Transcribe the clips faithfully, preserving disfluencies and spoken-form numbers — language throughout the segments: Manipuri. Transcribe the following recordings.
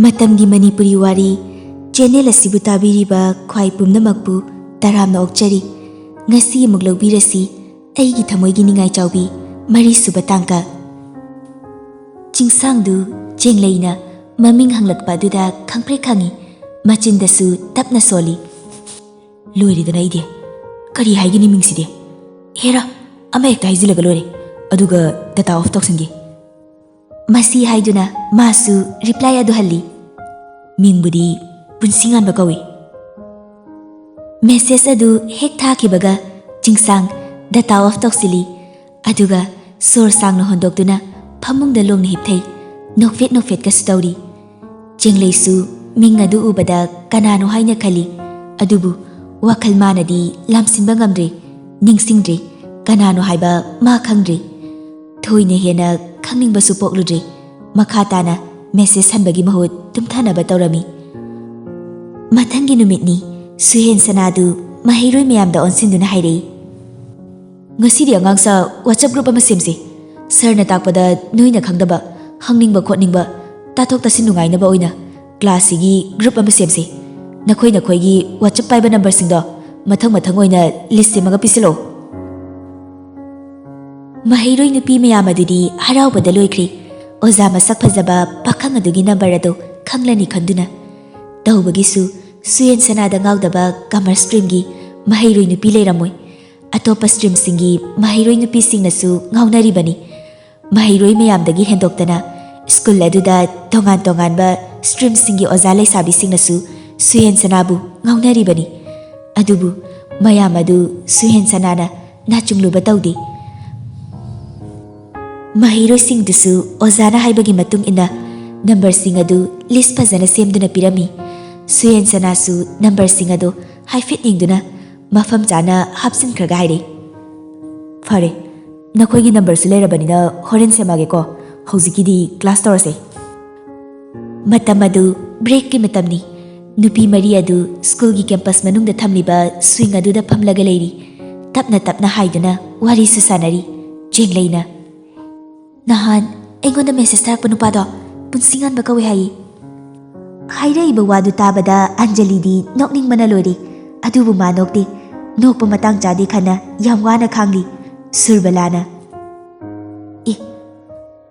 ꯃꯇꯝꯒꯤ ꯃꯅꯤꯄꯨꯔꯤ ꯋꯥꯔꯤ ꯆꯦꯅꯦꯜ ꯑꯁꯤꯕꯨ ꯇꯥꯕꯤꯔꯤꯕ ꯈ꯭ꯋꯥꯏ ꯄꯨꯝꯅꯃꯛꯄꯨ ꯇꯔꯥꯝꯅ ꯑꯣꯛꯆꯔꯤ꯫ ꯉꯁꯤ ꯑꯃꯨꯛ ꯂꯧꯕꯤꯔꯁꯤ ꯑꯩꯒꯤ ꯊꯃꯣꯏꯒꯤ ꯅꯤꯡꯉꯥꯏ ꯆꯥꯎꯕꯤ ꯃꯔꯤꯁꯨꯕ ꯇꯥꯡꯀꯛ꯫ ꯆꯤꯡꯁꯥꯡꯗꯨ ꯆꯦꯡꯂꯩꯅ ꯃꯃꯤꯡ ꯍꯪꯂꯛꯄ ꯑꯗꯨꯗ ꯈꯪꯄ꯭ꯔꯦꯛ ꯈꯪꯏ, ꯃꯆꯤꯟꯗꯁꯨ ꯇꯞꯅ ꯁꯣꯜꯂꯤ꯫ "ꯂꯣꯏꯔꯦꯗꯅ ꯑꯩꯗꯤ꯫ ꯀꯔꯤ ꯍꯥꯏꯒꯅꯤ ꯃꯤꯡꯁꯤꯗꯤ? ꯍꯦꯔꯥ, ꯑꯃ ꯍꯦꯛꯇ ꯍꯥꯏꯖꯤꯜꯂꯒ ꯂꯣꯏꯔꯦ꯫ ꯑꯗꯨꯒ data off ꯇꯧꯁꯟꯒꯦ꯫" ꯃꯁꯤ ꯍꯥꯏꯗꯨꯅ ꯃꯥꯁꯨ reply ꯑꯗꯨ ꯍꯜꯂꯤ꯫ "ꯃꯤꯡꯕꯨꯗꯤ ꯄꯨꯟꯁꯤꯉꯥꯟꯕ ꯀꯧꯏ꯫" Message ꯑꯗꯨ ꯍꯦꯛ ꯊꯥꯈꯤꯕꯒ ꯆꯤꯡꯁꯥꯡ data off ꯇꯧꯁꯤꯜꯂꯤ꯫ ꯑꯗꯨꯒ ꯁꯣꯔ ꯁꯥꯡꯅ ꯍꯣꯟꯗꯣꯛꯇꯨꯅ ꯐꯃꯨꯡꯗ ꯂꯣꯡꯅ ꯍꯤꯞꯊꯩ꯫ ꯅꯣꯛꯐꯦꯠ ꯅꯣꯛꯐꯦꯠꯀꯁꯨ ꯇꯧꯔꯤ꯫ ꯆꯦꯡꯂꯩꯁꯨ ꯃꯤꯡ ꯑꯗꯨ ꯎꯕꯗ ꯀꯅꯥꯅꯣ ꯍꯥꯏꯅ ꯈꯜꯂꯤ꯫ ꯑꯗꯨꯕꯨ ꯋꯥꯈꯜ ꯃꯥꯅꯗꯤ ꯂꯥꯝꯁꯤꯟꯕ ꯉꯝꯗ꯭ꯔꯦ, ꯅꯤꯡꯁꯤꯡꯗ꯭ꯔꯦ, ꯀꯅꯥꯅꯣ ꯍꯥꯏꯕ ꯃꯥ ꯈꯪꯗ꯭ꯔꯦ꯫ ꯊꯣꯏꯅ ꯍꯦꯟꯅ ꯈꯪꯅꯤꯡꯕꯁꯨ ꯄꯣꯛꯂꯨꯗ꯭ꯔꯦ꯫ ꯃꯈꯥ ꯇꯥꯅ message ꯍꯟꯕꯒꯤ ꯃꯍꯨꯠ ꯇꯨꯝꯊꯅꯕ ꯇꯧꯔꯝꯃꯤ꯫ ꯃꯊꯪꯒꯤ ꯅꯨꯃꯤꯠꯅꯤ꯫ ꯁꯨꯍꯦꯟ ꯁꯅꯥꯗꯨ ꯃꯍꯩꯔꯣꯏ ꯃꯌꯥꯝꯗ ꯑꯣꯟꯁꯤꯟꯗꯨꯅ ꯍꯥꯏꯔꯛꯏ, "ꯉꯁꯤꯗꯤ ꯑꯉꯥꯡꯁꯥ WhatsApp group ꯑꯃ ꯁꯦꯝꯁꯤ꯫ ꯁꯔꯅ ꯇꯥꯛꯄꯗ ꯅꯣꯏꯅ ꯈꯪꯗꯕ, ꯍꯪꯅꯤꯡꯕ ꯈꯣꯠꯅꯤꯡꯕ, ꯇꯥꯊꯣꯛ ꯇꯥꯁꯤꯟ ꯅꯨꯡꯉꯥꯏꯅꯕ ꯑꯣꯏꯅ class ꯁꯤꯒꯤ group ꯑꯃ ꯁꯦꯝꯁꯤ꯫ ꯅꯈꯣꯏ ꯅꯈꯣꯏꯒꯤ WhatsApp ꯄꯥꯏꯕ number ꯁꯤꯡꯗꯣ ꯃꯊꯪ ꯃꯊꯪ ꯑꯣꯏꯅ list ꯁꯦꯝꯃꯒ ꯄꯤꯁꯤꯜꯂꯛꯑꯣ꯫" ꯃꯍꯩꯔꯣꯏ ꯅꯨꯄꯤ ꯃꯌꯥꯝ ꯑꯗꯨꯗꯤ ꯍꯔꯥꯎꯕꯗ ꯂꯣꯏꯈ꯭ꯔꯦ꯫ ꯑꯣꯖꯥ ꯃꯁꯛ ꯐꯖꯕ ꯄꯥꯈꯪ ꯑꯗꯨꯒꯤ number ꯑꯗꯨ ꯈꯪꯂꯅꯤ ꯈꯟꯗꯨꯅ꯫ ꯇꯧꯕꯒꯤꯁꯨ ꯁꯨꯍꯦꯟ ꯁꯅꯥꯗ ꯉꯥꯎꯗꯕ commerce stream ꯒꯤ ꯃꯍꯩꯔꯣꯏ ꯅꯨꯄꯤ ꯂꯩꯔꯝꯃꯣꯏ꯫ ꯑꯇꯣꯞꯄ stream ꯁꯤꯡꯒꯤ ꯃꯍꯩꯔꯣꯏ ꯅꯨꯄꯤꯁꯤꯡꯅꯁꯨ ꯉꯥꯎꯅꯔꯤꯕꯅꯤ꯫ ꯃꯍꯩꯔꯣꯏ ꯃꯌꯥꯝꯗꯒꯤ ꯍꯦꯟꯗꯣꯛꯇꯅ school ꯑꯗꯨꯗ ꯇꯣꯉꯥꯟ ꯇꯣꯉꯥꯟꯕ stream ꯁꯤꯡꯒꯤ ꯑꯣꯖꯥ ꯂꯩꯁꯥꯕꯤꯁꯤꯡꯅꯁꯨ ꯁꯨꯍꯦꯟ ꯁꯅꯥꯕꯨ ꯉꯥꯎꯅꯔꯤꯕꯅꯤ꯫ ꯑꯗꯨꯕꯨ ꯃꯌꯥꯝ ꯑꯗꯨ ꯁꯨꯍꯦꯟ ꯁꯅꯥꯅ ꯅꯥꯆꯨꯡꯂꯨꯕ ꯇꯧꯗꯦ꯫ ꯃꯍꯩꯔꯣꯏꯁꯤꯡꯗꯨꯁꯨ ꯑꯣꯖꯥꯅ ꯍꯥꯏꯕꯒꯤ ꯃꯇꯨꯡ ꯏꯟꯅ number ꯁꯤꯡ ꯑꯗꯨ list ꯐꯖꯅ ꯁꯦꯝꯗꯨꯅ ꯄꯤꯔꯝꯃꯤ꯫ ꯁꯨꯍꯦꯟ ꯁꯅꯥꯁꯨ number ꯁꯤꯡ ꯑꯗꯨ ꯍꯥꯏꯐꯦꯠ ꯌꯦꯡꯗꯨꯅ ꯃꯐꯝ ꯆꯥꯅ ꯍꯥꯞꯆꯤꯟꯈ꯭ꯔꯒ ꯍꯥꯏꯔꯦ, "ꯐꯔꯦ, ꯅꯈꯣꯏꯒꯤ number ꯁꯨ ꯂꯩꯔꯕꯅꯤꯅ ꯍꯣꯔꯦꯟ ꯁꯦꯝꯃꯒꯦꯀꯣ꯫ ꯍꯧꯖꯤꯛꯀꯤꯗꯤ class ꯇꯧꯔꯁꯦ꯫" ꯃꯇꯝ ꯑꯗꯨ break ꯀꯤ ꯃꯇꯝꯅꯤ꯫ ꯅꯨꯄꯤ ꯃꯔꯤ ꯑꯗꯨ school ꯒꯤ campus ꯃꯅꯨꯡꯗ ꯊꯝꯂꯤꯕ swing ꯑꯗꯨꯗ ꯐꯝꯂꯒ ꯂꯩꯔꯤ꯫ ꯇꯞꯅ ꯇꯞꯅ ꯍꯥꯏꯗꯨꯅ ꯋꯥꯔꯤꯁꯨ ꯁꯥꯟꯅꯔꯤ꯫ ꯆꯦꯡꯂꯩꯅ, "ꯅꯍꯥꯟ ꯑꯩꯉꯣꯟꯗ message ꯊꯥꯔꯛꯄ ꯅꯨꯄꯥꯗꯣ ꯄꯨꯟꯁꯤꯉꯥꯟꯕ ꯀꯧꯏ ꯍꯥꯏꯌꯦ꯫" ꯍꯥꯏꯔꯛꯏꯕ ꯋꯥꯗꯨ ꯇꯥꯕꯗ ꯑꯟꯖꯂꯤꯗꯤ ꯅꯣꯛꯅꯤꯡꯕꯅ ꯂꯣꯏꯔꯦ꯫ ꯑꯗꯨꯕꯨ ꯃꯥ ꯅꯣꯛꯇꯦ꯫ ꯅꯣꯛꯄ ꯃꯇꯥꯡ ꯆꯥꯗꯦ ꯈꯟꯅ ꯌꯥꯝ ꯋꯥꯅ ꯈꯥꯡꯂꯤ꯫ ꯁꯨꯔꯕꯂꯥꯅ, "ꯑꯦ,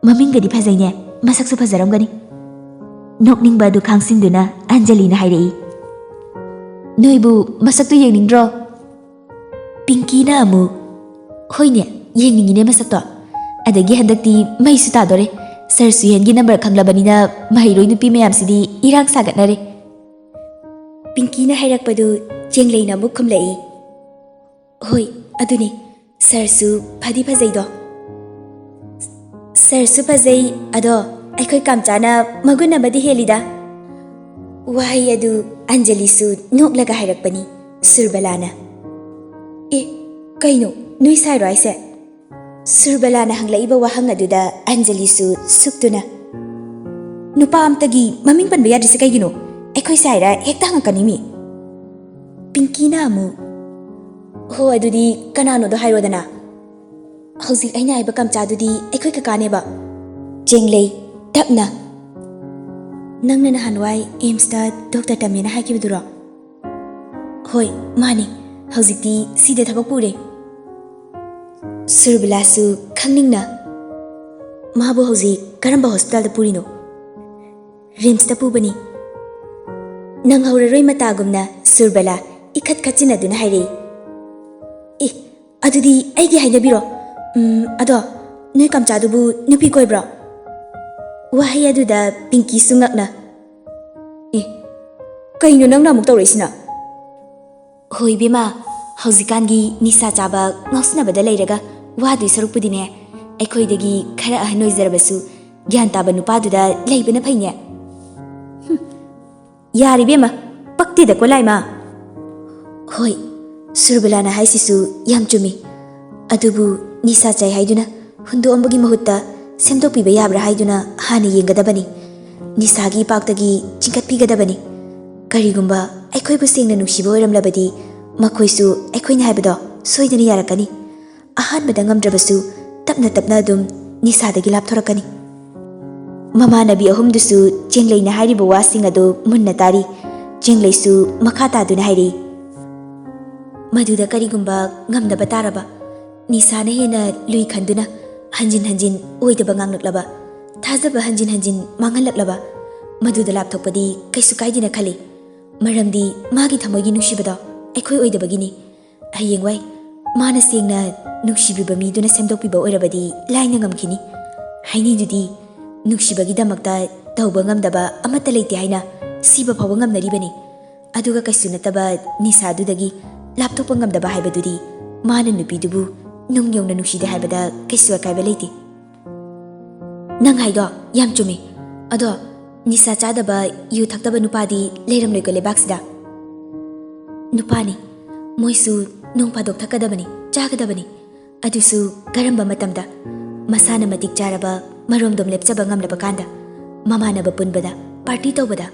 ꯃꯃꯤꯡꯒꯗꯤ ꯐꯖꯩꯅꯦ, ꯃꯁꯛꯁꯨ ꯐꯖꯔꯝꯒꯅꯤ꯫" ꯅꯣꯛꯅꯤꯡꯕ ꯑꯗꯨ ꯈꯥꯡꯁꯤꯟꯗꯨꯅ ꯑꯟꯖꯂꯤꯅ ꯍꯥꯏꯔꯛꯏ, "ꯅꯣꯏꯕꯨ ꯃꯁꯛꯇꯨ ꯌꯦꯡꯅꯤꯡꯗ꯭ꯔꯣ?" ꯄꯤꯡꯀꯤꯅ ꯑꯃꯨꯛ, "ꯍꯣꯏꯅꯦ, ꯌꯦꯡꯅꯤꯡꯉꯤꯅꯦ ꯃꯁꯛꯇꯣ꯫ ꯑꯗꯒꯤ ꯍꯟꯗꯛꯇꯤ ꯃꯩꯁꯨ ꯇꯥꯗꯣꯔꯦ꯫ ꯁꯥꯔ ꯁꯨꯍꯦꯟꯒꯤ ꯅꯝꯕꯔ ꯈꯪꯂꯕꯅꯤꯅ ꯃꯍꯩꯔꯣꯏ ꯅꯨꯄꯤ ꯃꯌꯥꯝꯁꯤꯗꯤ ꯏꯔꯥꯡ ꯁꯥꯒꯠꯅꯔꯦ꯫" ꯄꯤꯡꯀꯤꯅ ꯍꯥꯏꯔꯛꯄꯗꯨ ꯆꯦꯡꯂꯩꯅ ꯑꯃꯨꯛ ꯈꯨꯝꯂꯛꯏ, "ꯍꯣꯏ, ꯑꯗꯨꯅꯤ꯫ ꯁꯥꯔꯁꯨ ꯐꯗꯤ ꯐꯖꯩꯗꯣ꯫" "ꯁꯥꯔꯁꯨ ꯐꯖꯩ, ꯑꯗꯣ ꯑꯩꯈꯣꯏ ꯀꯥꯝꯆꯥꯅ ꯃꯒꯨꯟ ꯑꯃꯗꯤ ꯍꯦꯜꯂꯤꯗ꯫" ꯋꯥꯍꯩ ꯑꯗꯨ ꯑꯟꯖꯂꯤꯁꯨ ꯅꯣꯛꯂꯒ ꯍꯥꯏꯔꯛꯄꯅꯤ꯫ ꯁꯨꯔꯕꯂꯥꯅ, "ꯑꯦ, ꯀꯩꯅꯣ, ꯅꯣꯏ ꯁꯥꯏꯔꯣ ꯍꯥꯏꯁꯦ?" ꯁꯨꯔꯕꯂꯥꯅ ꯍꯪꯂꯛꯏꯕ ꯋꯥꯍꯪ ꯑꯗꯨꯗ ꯑꯟꯖꯂꯤꯁꯨ ꯁꯨꯛꯇꯨꯅ, "ꯅꯨꯄꯥ ꯑꯝꯇꯒꯤ ꯃꯃꯤꯡ ꯄꯟꯕ ꯌꯥꯗ꯭ꯔꯤꯁꯦ ꯀꯩꯒꯤꯅꯣ? ꯑꯩꯈꯣꯏ ꯁꯥꯏꯔ ꯍꯦꯛꯇ ꯍꯪꯉꯛꯀꯅꯤ ꯃꯤ꯫" ꯄꯤꯡꯀꯤꯅ ꯑꯃꯨꯛ, "ꯍꯣ, ꯑꯗꯨꯗꯤ ꯀꯅꯥꯅꯣꯗꯣ ꯍꯥꯏꯔꯣꯗꯅ꯫ ꯍꯧꯖꯤꯛ ꯑꯩꯅ ꯍꯥꯏꯕ ꯀꯥꯝꯆꯥꯗꯨꯗꯤ ꯑꯩꯈꯣꯏ ꯀꯀꯥꯅꯦꯕ꯫" ꯆꯦꯡꯂꯩ, ꯇꯞꯅ, "ꯅꯪꯅ ꯅꯍꯥꯟꯋꯥꯏ ꯑꯦꯝꯁꯇ ꯗꯣꯛꯇꯔ ꯇꯝꯃꯦꯅ ꯍꯥꯏꯈꯤꯕꯗꯨꯔꯣ?" "ꯍꯣꯏ, ꯃꯥꯅꯤ꯫ ꯍꯧꯖꯤꯛꯇꯤ ꯁꯤꯗ ꯊꯕꯛ ꯄꯨꯔꯦ꯫" ꯁꯨꯔꯕꯂꯥꯁꯨ ꯈꯪꯅꯤꯡꯅ, "ꯃꯥꯕꯨ ꯍꯧꯖꯤꯛ ꯀꯔꯝꯕ ꯍꯣꯁꯄꯤꯇꯥꯜꯗ ꯄꯨꯔꯤꯅꯣ?" "ꯔꯤꯝꯁꯇ ꯄꯨꯕꯅꯤ꯫" ꯅꯪꯍꯧꯔꯔꯣꯏ ꯃꯇꯥꯒꯨꯝꯅ ꯁꯨꯔꯕꯂꯥ ꯏꯈꯠ ꯈꯠꯆꯤꯟꯅꯗꯨꯅ ꯍꯥꯏꯔꯛꯏ, "ꯑꯦ, ꯑꯗꯨꯗꯤ ꯑꯩꯒꯤ ꯍꯥꯏꯅꯕꯤꯔꯣ꯫ ꯎꯝ, ꯑꯗꯣ ꯅꯣꯏ ꯀꯝꯆꯥꯗꯨꯕꯨ ꯅꯨꯄꯤ ꯀꯣꯏꯕ꯭ꯔꯣ?" ꯋꯥꯍꯩ ꯑꯗꯨꯗ ꯄꯤꯡꯀꯤꯁꯨ ꯉꯛꯅ, "ꯑꯦ, ꯀꯩꯅꯣ ꯅꯪꯅ ꯑꯃꯨꯛ ꯇꯧꯔꯛꯏꯁꯤꯅ?" "ꯍꯣꯏ ꯏꯕꯦꯝꯃ, ꯍꯧꯖꯤꯛꯀꯥꯟꯒꯤ ꯅꯤꯁꯥ ꯆꯥꯕ ꯉꯥꯎꯁꯤꯟꯅꯕꯗ ꯂꯩꯔꯒ ꯋꯥꯗꯣꯏ ꯁꯔꯨꯛꯄꯨꯗꯤꯅꯦ, ꯑꯩꯈꯣꯏꯗꯒꯤ ꯈꯔ ꯑꯍꯟ ꯑꯣꯏꯖꯔꯕꯁꯨ ꯒ꯭ꯌꯥꯟ ꯇꯥꯕ ꯅꯨꯄꯥꯗꯨꯗ ꯂꯩꯕꯅ ꯐꯩꯅꯦ꯫" "ꯍꯨꯝ, ꯌꯥꯔꯦ ꯏꯕꯦꯝꯃ, ꯄꯛꯇꯦꯗꯀꯣ ꯂꯥꯏꯃ꯫" ꯍꯣꯏ, ꯁꯨꯔꯕꯂꯥꯅ ꯍꯥꯏꯁꯤꯁꯨ ꯌꯥꯝ ꯆꯨꯝꯃꯤ꯫ ꯑꯗꯨꯕꯨ ꯅꯤꯁꯥ ꯆꯥꯏ ꯍꯥꯏꯗꯨꯅ ꯍꯨꯟꯗꯣꯛꯑꯝꯕꯒꯤ ꯃꯍꯨꯠꯇ ꯁꯦꯝꯗꯣꯛꯄꯤꯕ ꯌꯥꯕ꯭ꯔꯥ ꯍꯥꯏꯗꯨꯅ ꯍꯥꯟꯅ ꯌꯦꯡꯒꯗꯕꯅꯤ꯫ ꯅꯤꯁꯥꯒꯤ ꯏꯄꯥꯛꯇꯒꯤ ꯆꯤꯡꯈꯠꯄꯤꯒꯗꯕꯅꯤ꯫ ꯀꯔꯤꯒꯨꯝꯕ ꯑꯩꯈꯣꯏꯕꯨ ꯁꯦꯡꯅ ꯅꯨꯡꯁꯤꯕ ꯑꯣꯏꯔꯝꯂꯕꯗꯤ ꯃꯈꯣꯏꯁꯨ ꯑꯩꯈꯣꯏꯅ ꯍꯥꯏꯕꯗꯣ ꯁꯣꯏꯗꯅ ꯌꯥꯔꯛꯀꯅꯤ꯫ ꯑꯍꯥꯟꯕꯗ ꯉꯝꯗ꯭ꯔꯕꯁꯨ ꯇꯞꯅ ꯇꯞꯅ ꯑꯗꯨꯝ ꯅꯤꯁꯥꯗꯒꯤ ꯂꯥꯞꯊꯣꯔꯛꯀꯅꯤ꯫ ꯃꯃꯥꯟꯅꯕꯤ ꯑꯍꯨꯝꯗꯨꯁꯨ ꯆꯦꯡꯂꯩꯅ ꯍꯥꯏꯔꯤꯕ ꯋꯥꯁꯤꯡ ꯑꯗꯨ ꯃꯨꯟꯅ ꯇꯥꯔꯤ꯫ ꯆꯦꯡꯂꯩꯁꯨ ꯃꯈꯥ ꯇꯥꯗꯨꯅ ꯍꯥꯏꯔꯛꯏ, "ꯃꯗꯨꯗ ꯀꯔꯤꯒꯨꯝꯕ ꯉꯝꯗꯕ ꯇꯥꯔꯕ, ꯅꯤꯁꯥꯅ ꯍꯦꯟꯅ ꯂꯨꯏ ꯈꯟꯗꯨꯅ ꯍꯟꯖꯤꯟ ꯍꯟꯖꯤꯟ ꯑꯣꯏꯗꯕ ꯉꯥꯡꯂꯛꯂꯕ, ꯊꯥꯖꯕ ꯍꯟꯖꯤꯟ ꯍꯟꯖꯤꯟ ꯃꯥꯡꯍꯜꯂꯛꯂꯕ, ꯃꯗꯨꯗ ꯂꯥꯞꯊꯣꯛꯄꯗꯤ ꯀꯩꯁꯨ ꯀꯥꯏꯗꯦꯅ ꯈꯜꯂꯤ꯫ ꯃꯔꯝꯗꯤ ꯃꯥꯒꯤ ꯊꯃꯣꯏꯒꯤ ꯅꯨꯡꯁꯤꯕꯗꯣ ꯑꯩꯈꯣꯏ ꯑꯣꯏꯗꯕꯒꯤꯅꯤ꯫ ꯍꯌꯦꯡꯋꯥꯏ ꯃꯥꯅ ꯁꯦꯡꯅ ꯅꯨꯡꯁꯤꯕꯤꯕ ꯃꯤꯗꯨꯅ ꯁꯦꯝꯗꯣꯛꯄꯤꯕ ꯑꯣꯏꯔꯕꯗꯤ ꯂꯥꯏꯅ ꯉꯝꯈꯤꯅꯤ꯫ ꯍꯥꯏꯅꯩꯗꯨꯗꯤ, ꯅꯨꯡꯁꯤꯕꯒꯤꯗꯃꯛꯇ ꯇꯧꯕ ꯉꯝꯗꯕ ꯑꯃꯠꯇ ꯂꯩꯇꯦ ꯍꯥꯏꯅ ꯁꯤꯕ ꯐꯥꯎꯕ ꯉꯝꯅꯔꯤꯕꯅꯤ꯫ ꯑꯗꯨꯒ ꯀꯩꯁꯨ ꯅꯠꯇꯕ ꯅꯤꯁꯥꯗꯨꯗꯒꯤ ꯂꯥꯞꯊꯣꯛꯄ ꯉꯝꯗꯕ ꯍꯥꯏꯕꯗꯨꯗꯤ ꯃꯥꯅ ꯅꯨꯄꯤꯗꯨꯕꯨ ꯅꯨꯡ ꯌꯧꯅ ꯅꯨꯡꯁꯤꯗꯦ ꯍꯥꯏꯕꯗ ꯀꯩꯁꯨ ꯑꯀꯥꯏꯕ ꯂꯩꯇꯦ꯫" "ꯅꯪ ꯍꯥꯏꯗꯣ ꯌꯥꯝ ꯆꯨꯝꯃꯤ꯫ ꯑꯗꯣ ꯅꯤꯁꯥ ꯆꯥꯗꯕ, ꯌꯨ ꯊꯛꯇꯕ ꯅꯨꯄꯥꯗꯤ ꯂꯩꯔꯝꯂꯣꯏꯀꯣ ꯂꯩꯕꯥꯛꯁꯤꯗ?" "ꯅꯨꯄꯥꯅꯤ꯫ ꯃꯣꯏꯁꯨ ꯅꯣꯡ ꯐꯥꯗꯣꯛ ꯊꯛꯀꯗꯕꯅꯤ, ꯆꯥꯒꯗꯕꯅꯤ꯫ ꯑꯗꯨꯁꯨ ꯀꯔꯝꯕ ꯃꯇꯝꯗ? ꯃꯁꯥꯅ ꯃꯇꯤꯛ ꯆꯥꯔꯕ, ꯃꯔꯣꯝꯗꯣꯝ ꯂꯦꯞꯆꯕ ꯉꯝꯂꯕ ꯀꯥꯟꯗ꯫ ꯃꯃꯥꯟꯅꯕ ꯄꯨꯟꯕꯗ, ꯄꯥꯔꯇꯤ ꯇꯧꯕꯗ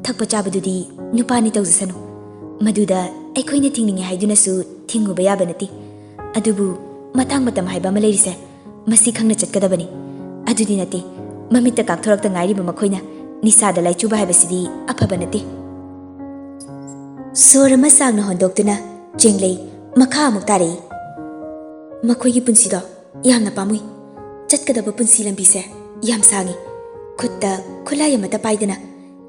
ꯊꯛꯄ ꯆꯥꯕꯗꯨꯗꯤ ꯅꯨꯄꯥꯅꯤ ꯇꯧꯖꯁꯅꯨ꯫ ꯃꯗꯨꯗ ꯑꯩꯈꯣꯏꯅ ꯊꯤꯡꯅꯤꯡꯉꯦ ꯍꯥꯏꯗꯨꯅꯁꯨ ꯊꯤꯡꯉꯨꯕ ꯌꯥꯕ ꯅꯠꯇꯦ꯫ ꯑꯗꯨꯕꯨ ꯃꯇꯥꯡ ꯃꯇꯝ ꯍꯥꯏꯕ ꯑꯃ ꯂꯩꯔꯤꯁꯦ, ꯃꯁꯤ ꯈꯪꯅ ꯆꯠꯀꯗꯕꯅꯤ꯫ ꯑꯗꯨꯗꯤ ꯅꯠꯇꯦ, ꯃꯃꯤꯠꯇ ꯀꯥꯞꯊꯣꯔꯛꯇ ꯉꯥꯏꯔꯤꯕ ꯃꯈꯣꯏꯅ ꯅꯤꯁꯥꯗ ꯂꯥꯏꯆꯨꯕ ꯍꯥꯏꯕꯁꯤꯗꯤ ꯑꯐꯕ ꯅꯠꯇꯦ꯫" ꯁꯣꯔ ꯑꯃ ꯁꯥꯡꯅ ꯍꯣꯟꯗꯣꯛꯇꯨꯅ ꯆꯦꯡꯂꯩ ꯃꯈꯥ ꯑꯃꯨꯛ ꯇꯥꯔꯛꯏ꯫ "ꯃꯈꯣꯏꯒꯤ ꯄꯨꯟꯁꯤꯗꯣ ꯌꯥꯝꯅ ꯄꯥꯝꯃꯨꯏ꯫ ꯆꯠꯀꯗꯕ ꯄꯨꯟꯁꯤ ꯂꯝꯕꯤꯁꯦ ꯌꯥꯝ ꯁꯥꯡꯉꯤ꯫ ꯈꯨꯠꯇ ꯈꯨꯠꯂꯥꯏ ꯑꯃꯠꯇ ꯄꯥꯏꯗꯅ,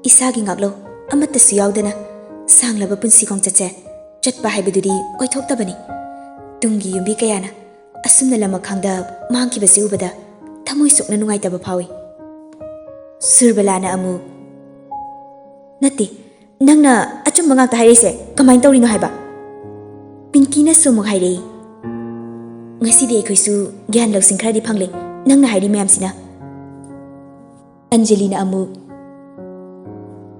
ꯏꯁꯥꯒꯤ ꯉꯥꯛꯂꯧ ꯑꯃꯠꯇꯁꯨ ꯌꯥꯎꯗꯅ ꯁꯥꯡꯂꯕ ꯄꯨꯟꯁꯤ ꯈꯣꯡꯆꯠꯁꯦ ꯆꯠꯄ ꯍꯥꯏꯕꯗꯨꯗꯤ ꯑꯣꯏꯊꯣꯛꯇꯕꯅꯤ꯫ ꯇꯨꯡꯒꯤ ꯌꯨꯝꯕꯤ ꯀꯌꯥꯅ ꯑꯁꯨꯝꯅ ꯂꯃꯈꯥꯡꯗ ꯃꯥꯡꯈꯤꯕꯁꯤ ꯎꯕꯗ ꯊꯃꯣꯏ ꯁꯣꯛꯅ ꯅꯨꯡꯉꯥꯏꯇꯕ ꯐꯥꯎꯏ꯫" ꯁꯨꯔꯕꯂꯥꯅ ꯑꯃꯨꯛ, "ꯅꯠꯇꯦ, ꯅꯪꯅ ꯑꯆꯨꯝꯕ ꯉꯥꯛꯇ ꯍꯥꯏꯔꯛꯏꯁꯦ ꯀꯃꯥꯏꯅ ꯇꯧꯔꯤꯅꯣ ꯍꯥꯏꯕ?" ꯄꯤꯡꯀꯤꯅꯁꯨ ꯑꯃꯨꯛ ꯍꯥꯏꯔꯛꯏ, "ꯉꯁꯤꯗꯤ ꯑꯩꯈꯣꯏꯁꯨ ꯒ꯭ꯌꯥꯟ ꯂꯧꯁꯤꯡ ꯈꯔꯗꯤ ꯐꯪꯂꯦ ꯅꯪꯅ ꯍꯥꯏꯔꯤ ꯃꯌꯥꯝꯁꯤꯅ꯫" ꯑꯟꯖꯂꯤꯅ ꯑꯃꯨꯛ,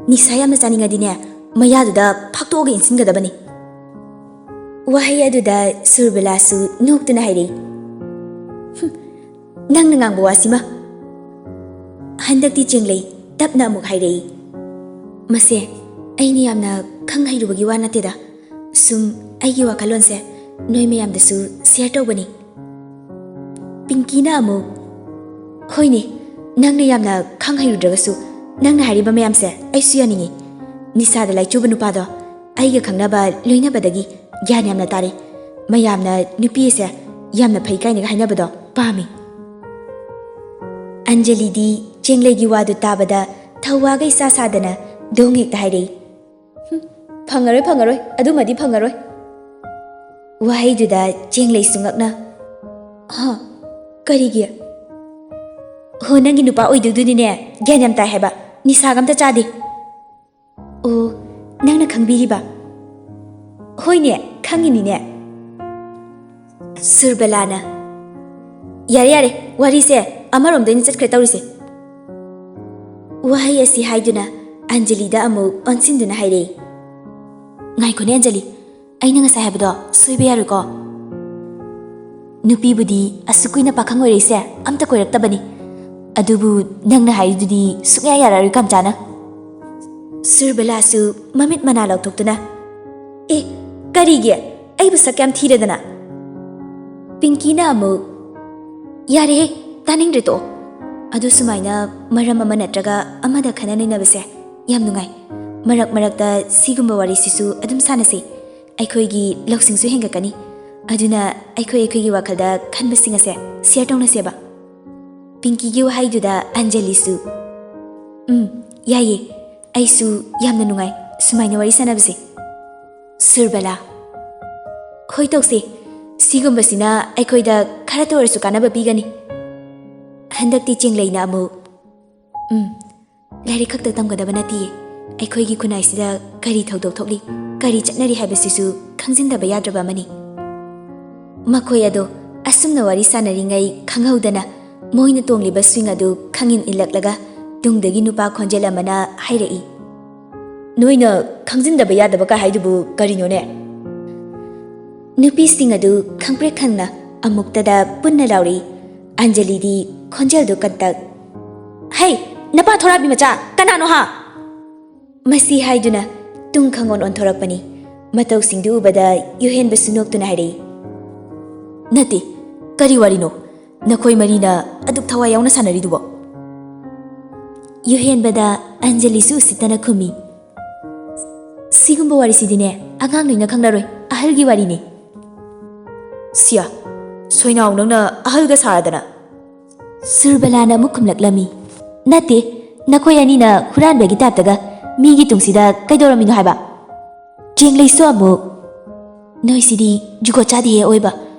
"ꯅꯤꯁꯥ ꯌꯥꯝꯅ ꯆꯥꯅꯤꯡꯉꯗꯤꯅꯦ, ꯃꯌꯥꯗꯨꯗ ꯐꯥꯛꯇꯣꯛꯑꯒ ꯏꯟꯁꯤꯟꯒꯗꯕꯅꯤ꯫" ꯋꯥꯍꯩ ꯑꯗꯨꯗ ꯁꯨꯔꯕꯂꯥꯁꯨ ꯅꯣꯛꯇꯨꯅ ꯍꯥꯏꯔꯛꯏ, "ꯍꯨꯝ, ꯅꯪꯅ ꯉꯥꯡꯕ ꯋꯥꯁꯤꯃ!" ꯍꯟꯗꯛꯇꯤ ꯆꯦꯡꯂꯩ ꯇꯞꯅ ꯑꯃꯨꯛ ꯍꯥꯏꯔꯛꯏ, "ꯃꯁꯦ ꯑꯩꯅ ꯌꯥꯝꯅ ꯈꯪ ꯍꯩꯔꯨꯕꯒꯤ ꯋꯥ ꯅꯠꯇꯦꯗ, ꯁꯨꯝ ꯑꯩꯒꯤ ꯋꯥꯈꯜꯂꯣꯟꯁꯦ ꯅꯣꯏ ꯃꯌꯥꯝꯗꯁꯨ ꯁꯤꯌꯔ ꯇꯧꯕꯅꯤ꯫" ꯄꯤꯡꯀꯤꯅ ꯑꯃꯨꯛ, "ꯍꯣꯏꯅꯦ, ꯅꯪꯅ ꯌꯥꯝꯅ ꯈꯪ ꯍꯩꯔꯨꯗ꯭ꯔꯒꯁꯨ, ꯅꯪꯅ ꯍꯥꯏꯔꯤꯕ ꯃꯌꯥꯝꯁꯦ ꯑꯩꯁꯨ ꯌꯥꯅꯤꯡꯉꯤ꯫ ꯅꯤꯁꯥꯗ ꯂꯥꯏꯆꯨꯕ ꯅꯨꯄꯥꯗꯣ ꯑꯩꯒ ꯈꯪꯅꯕ ꯂꯣꯏꯅꯕꯗꯒꯤ ꯒ꯭ꯌꯥꯟ ꯌꯥꯝꯅ ꯇꯥꯔꯦ꯫ ꯃꯌꯥꯝꯅ ꯅꯨꯄꯤ ꯑꯁꯦ ꯌꯥꯝꯅ ꯐꯩ ꯀꯥꯏꯅꯒ ꯍꯥꯏꯅꯕꯗꯣ ꯄꯥꯝꯃꯤ꯫ ꯑꯟꯖꯂꯤꯗꯤ ꯆꯦꯡꯂꯩꯒꯤ ꯋꯥꯗꯨ ꯇꯥꯕꯗ ꯊꯧꯋꯥꯒ ꯏꯁꯥ ꯁꯥꯗꯅ ꯗꯣꯡ ꯍꯦꯛꯇ ꯍꯥꯏꯔꯛꯏ꯫ "ꯍꯨꯝ, ꯐꯪꯉꯔꯣꯏ, ꯐꯪꯉꯔꯣꯏ, ꯑꯗꯨꯃꯗꯤ ꯐꯪꯉꯔꯣꯏ꯫" ꯋꯥꯍꯩꯗꯨꯗ ꯆꯦꯡꯂꯩꯁꯨ ꯉꯛꯅ, "ꯍꯥ? ꯀꯔꯤꯒꯤ?" "ꯍꯣ, ꯅꯪꯒꯤ ꯅꯨꯄꯥ ꯑꯣꯏꯗꯣꯏꯗꯨꯅꯤꯅꯦ, ꯒ꯭ꯌꯥꯟ ꯌꯥꯝ ꯇꯥꯏ ꯍꯥꯏꯕ, ꯅꯤꯁꯥꯒ ꯑꯝꯇ ꯆꯥꯗꯦ꯫" "ꯑꯣ, ꯅꯪꯅ ꯈꯪꯕꯤꯔꯤꯕ?" "ꯍꯣꯏꯅꯦ, ꯈꯪꯉꯤꯅꯤꯅꯦ꯫" ꯁꯨꯔꯕꯂꯥꯅ, "ꯌꯥꯔꯦ, ꯌꯥꯔꯦ, ꯋꯥꯔꯤꯁꯦ ꯑꯃꯔꯣꯝꯗ ꯑꯣꯏꯅ ꯆꯠꯈ꯭ꯔꯦ ꯇꯧꯔꯤꯁꯦ꯫" ꯋꯥꯍꯩ ꯑꯁꯤ ꯍꯥꯏꯗꯨꯅ ꯑꯟꯖꯂꯤꯗ ꯑꯃꯨꯛ ꯑꯣꯟꯁꯤꯟꯗꯨꯅ ꯍꯥꯏꯔꯛꯏ, "ꯉꯥꯏꯈꯣꯅꯦ ꯑꯟꯖꯂꯤ, ꯑꯩꯅ ꯉꯁꯥꯏ ꯍꯥꯏꯕꯗꯣ ꯁꯣꯏꯕ ꯌꯥꯔꯣꯏꯀꯣ꯫ ꯅꯨꯄꯤꯕꯨꯗꯤ ꯑꯁꯨꯛ ꯀꯨꯏꯅ ꯄꯥꯈꯪ ꯑꯣꯏꯔꯛꯏꯁꯦ ꯑꯝꯇ ꯀꯣꯏꯔꯛꯇꯕꯅꯤ, ꯑꯗꯨꯕꯨ ꯅꯪꯅ ꯍꯥꯏꯔꯤꯗꯨꯗꯤ ꯁꯨꯡꯌꯥ ꯌꯥꯔꯛꯑꯔꯣꯏ ꯀꯝꯆꯥꯅ꯫" ꯁꯨꯔꯕꯂꯥꯁꯨ ꯃꯃꯤꯠ ꯃꯅꯥ ꯂꯥꯎꯊꯣꯛꯇꯨꯅ, "ꯑꯦ, ꯀꯔꯤꯒꯤ? ꯑꯩꯕꯨ ꯁꯛ ꯌꯥꯝ ꯊꯤꯔꯗꯅ?" ꯄꯤꯡꯀꯤꯅ ꯑꯃꯨꯛ, "ꯌꯥꯔꯦꯍꯦ, ꯇꯥꯅꯤꯡꯗ꯭ꯔꯦ, ꯇꯣꯛꯑꯣ꯫ ꯑꯗꯨ ꯁꯨꯃꯥꯏꯅ ꯃꯔꯝ ꯑꯃ ꯅꯠꯇ꯭ꯔꯒ ꯑꯃꯗ ꯈꯟꯅ ꯅꯩꯅꯕꯁꯦ ꯌꯥꯝ ꯅꯨꯡꯉꯥꯏ꯫ ꯃꯔꯛ ꯃꯔꯛꯇ ꯁꯤꯒꯨꯝꯕ ꯋꯥꯔꯤꯁꯤꯁꯨ ꯑꯗꯨꯝ ꯁꯥꯟꯅꯁꯤ꯫ ꯑꯩꯈꯣꯏꯒꯤ ꯂꯧꯁꯤꯡꯁꯨ ꯍꯦꯟꯒꯠꯀꯅꯤ꯫ ꯑꯗꯨꯅ ꯑꯩꯈꯣꯏ ꯑꯩꯈꯣꯏꯒꯤ ꯋꯥꯈꯜꯗ ꯈꯟꯕꯁꯤꯡ ꯑꯁꯦ ꯁꯤꯌꯔ ꯇꯧꯅꯁꯦꯕ꯫" ꯄꯤꯡꯀꯤꯒꯤ ꯋꯥꯍꯩꯗꯨꯗ ꯑꯟꯖꯂꯤꯁꯨ, "ꯎꯝ, ꯌꯥꯏꯌꯦ꯫ ꯑꯩꯁꯨ ꯌꯥꯝꯅ ꯅꯨꯡꯉꯥꯏ ꯁꯨꯃꯥꯏꯅ ꯋꯥꯔꯤ ꯁꯥꯟꯅꯕꯁꯦ꯫" ꯁꯨꯔꯕꯂꯥ, "ꯍꯣꯏ, ꯇꯧꯁꯦ꯫ ꯁꯤꯒꯨꯝꯕꯁꯤꯅ ꯑꯩꯈꯣꯏꯗ ꯈꯔꯇ ꯑꯣꯏꯔꯁꯨ ꯀꯥꯟꯅꯕ ꯄꯤꯒꯅꯤ꯫" ꯍꯟꯗꯛꯇꯤ ꯆꯦꯡꯂꯩꯅ ꯑꯃꯨꯛ, "ꯎꯝ, ꯂꯥꯏꯔꯤꯛ ꯈꯛꯇ ꯇꯝꯒꯗꯕ ꯅꯠꯇꯤꯌꯦ꯫ ꯑꯩꯈꯣꯏꯒꯤ ꯈꯨꯟꯅꯥꯏꯁꯤꯗ ꯀꯔꯤ ꯊꯧꯗꯣꯛ ꯊꯣꯛꯂꯤ, ꯀꯔꯤ ꯆꯠꯅꯔꯤ ꯍꯥꯏꯕꯁꯤꯁꯨ ꯈꯪꯖꯤꯟꯗꯕ ꯌꯥꯗ꯭ꯔꯕ ꯑꯃꯅꯤ꯫" ꯃꯈꯣꯏ ꯑꯗꯣ ꯑꯁꯨꯝꯅ ꯋꯥꯔꯤ ꯁꯥꯟꯅꯔꯤꯉꯩ ꯈꯪꯍꯧꯗꯅ ꯃꯣꯏꯅ ꯇꯣꯡꯂꯤꯕ ꯁ꯭ꯋꯤꯡ ꯑꯗꯨ ꯈꯪꯏꯟ ꯏꯜꯂꯛꯂꯒ ꯇꯨꯡꯗꯒꯤ ꯅꯨꯄꯥ ꯈꯣꯟꯖꯦꯜ ꯑꯃꯅ ꯍꯥꯏꯔꯛꯏ, "ꯅꯣꯏꯅ ꯈꯪꯖꯤꯟꯗꯕ ꯌꯥꯗꯕ ꯀꯥ ꯍꯥꯏꯗꯨꯕꯨ ꯀꯔꯤꯅꯣꯅꯦ?" ꯅꯨꯄꯤꯁꯤꯡ ꯑꯗꯨ ꯈꯪꯄ꯭ꯔꯦꯛ ꯈꯪꯅ ꯑꯃꯨꯛꯇꯗ ꯄꯨꯟꯅ ꯂꯥꯎꯔꯛꯏ꯫ ꯑꯟꯖꯂꯤꯗꯤ ꯈꯣꯟꯖꯦꯜꯗꯨ ꯀꯟꯇꯛ, "ꯍꯩ, ꯅꯄꯥ ꯊꯣꯔꯥꯕꯤ ꯃꯆꯥ, ꯀꯅꯥꯅꯣ ꯍꯥ?" ꯃꯁꯤ ꯍꯥꯏꯗꯨꯅ ꯇꯨꯡ ꯈꯪꯑꯣꯟ ꯑꯣꯟꯊꯣꯔꯛꯄꯅꯤ꯫ ꯃꯇꯧꯁꯤꯡꯗꯨ ꯎꯕꯗ ꯌꯨꯍꯦꯟꯕꯁꯨ ꯅꯣꯛꯇꯨꯅ ꯍꯥꯏꯔꯛꯏ, "ꯅꯠꯇꯦ, ꯀꯔꯤ ꯋꯥꯔꯤꯅꯣ? ꯅꯈꯣꯏ ꯃꯔꯤꯅ ꯑꯗꯨꯛ ꯊꯋꯥꯏ ꯌꯥꯎꯅ ꯁꯥꯟꯅꯔꯤꯗꯨꯕꯣ?" ꯌꯨꯍꯦꯟꯕꯗ ꯑꯟꯖꯂꯤꯁꯨ ꯎꯁꯤꯠꯇꯅ ꯈꯨꯝꯃꯤ꯫ "ꯁꯤꯒꯨꯝꯕ ꯋꯥꯔꯤꯁꯤꯗꯤꯅꯦ, ꯑꯉꯥꯡ ꯂꯣꯏꯅ ꯈꯪꯅꯔꯣꯏ, ꯑꯍꯜꯒꯤ ꯋꯥꯔꯤꯅꯤ꯫" "ꯁꯤꯌꯥ, ꯁꯣꯏꯅꯥꯎ, ꯅꯪꯅ ꯑꯍꯜꯒ ꯁꯥꯔꯗꯅ?" ꯁꯨꯔꯕꯂꯥꯅ ꯑꯃꯨꯛ ꯈꯨꯝꯂꯛꯂꯝꯃꯤ꯫ "ꯅꯠꯇꯦ, ꯅꯈꯣꯏ ꯑꯅꯤꯅ ꯍꯨꯔꯥꯟꯕꯒꯤ ꯇꯥꯏꯞꯇꯒ ꯃꯤꯒꯤ ꯇꯨꯡꯁꯤꯗ ꯀꯩꯗꯧꯔꯝꯃꯤꯅꯣ ꯍꯥꯏꯕ? ꯆꯦꯡꯂꯩꯁꯨ ꯑꯃꯨꯛ꯫ ꯅꯣꯏꯁꯤꯗꯤ ꯖꯨꯒꯣꯠ ꯆꯥꯗꯦꯍꯦ ꯑꯑꯣꯏꯕ꯫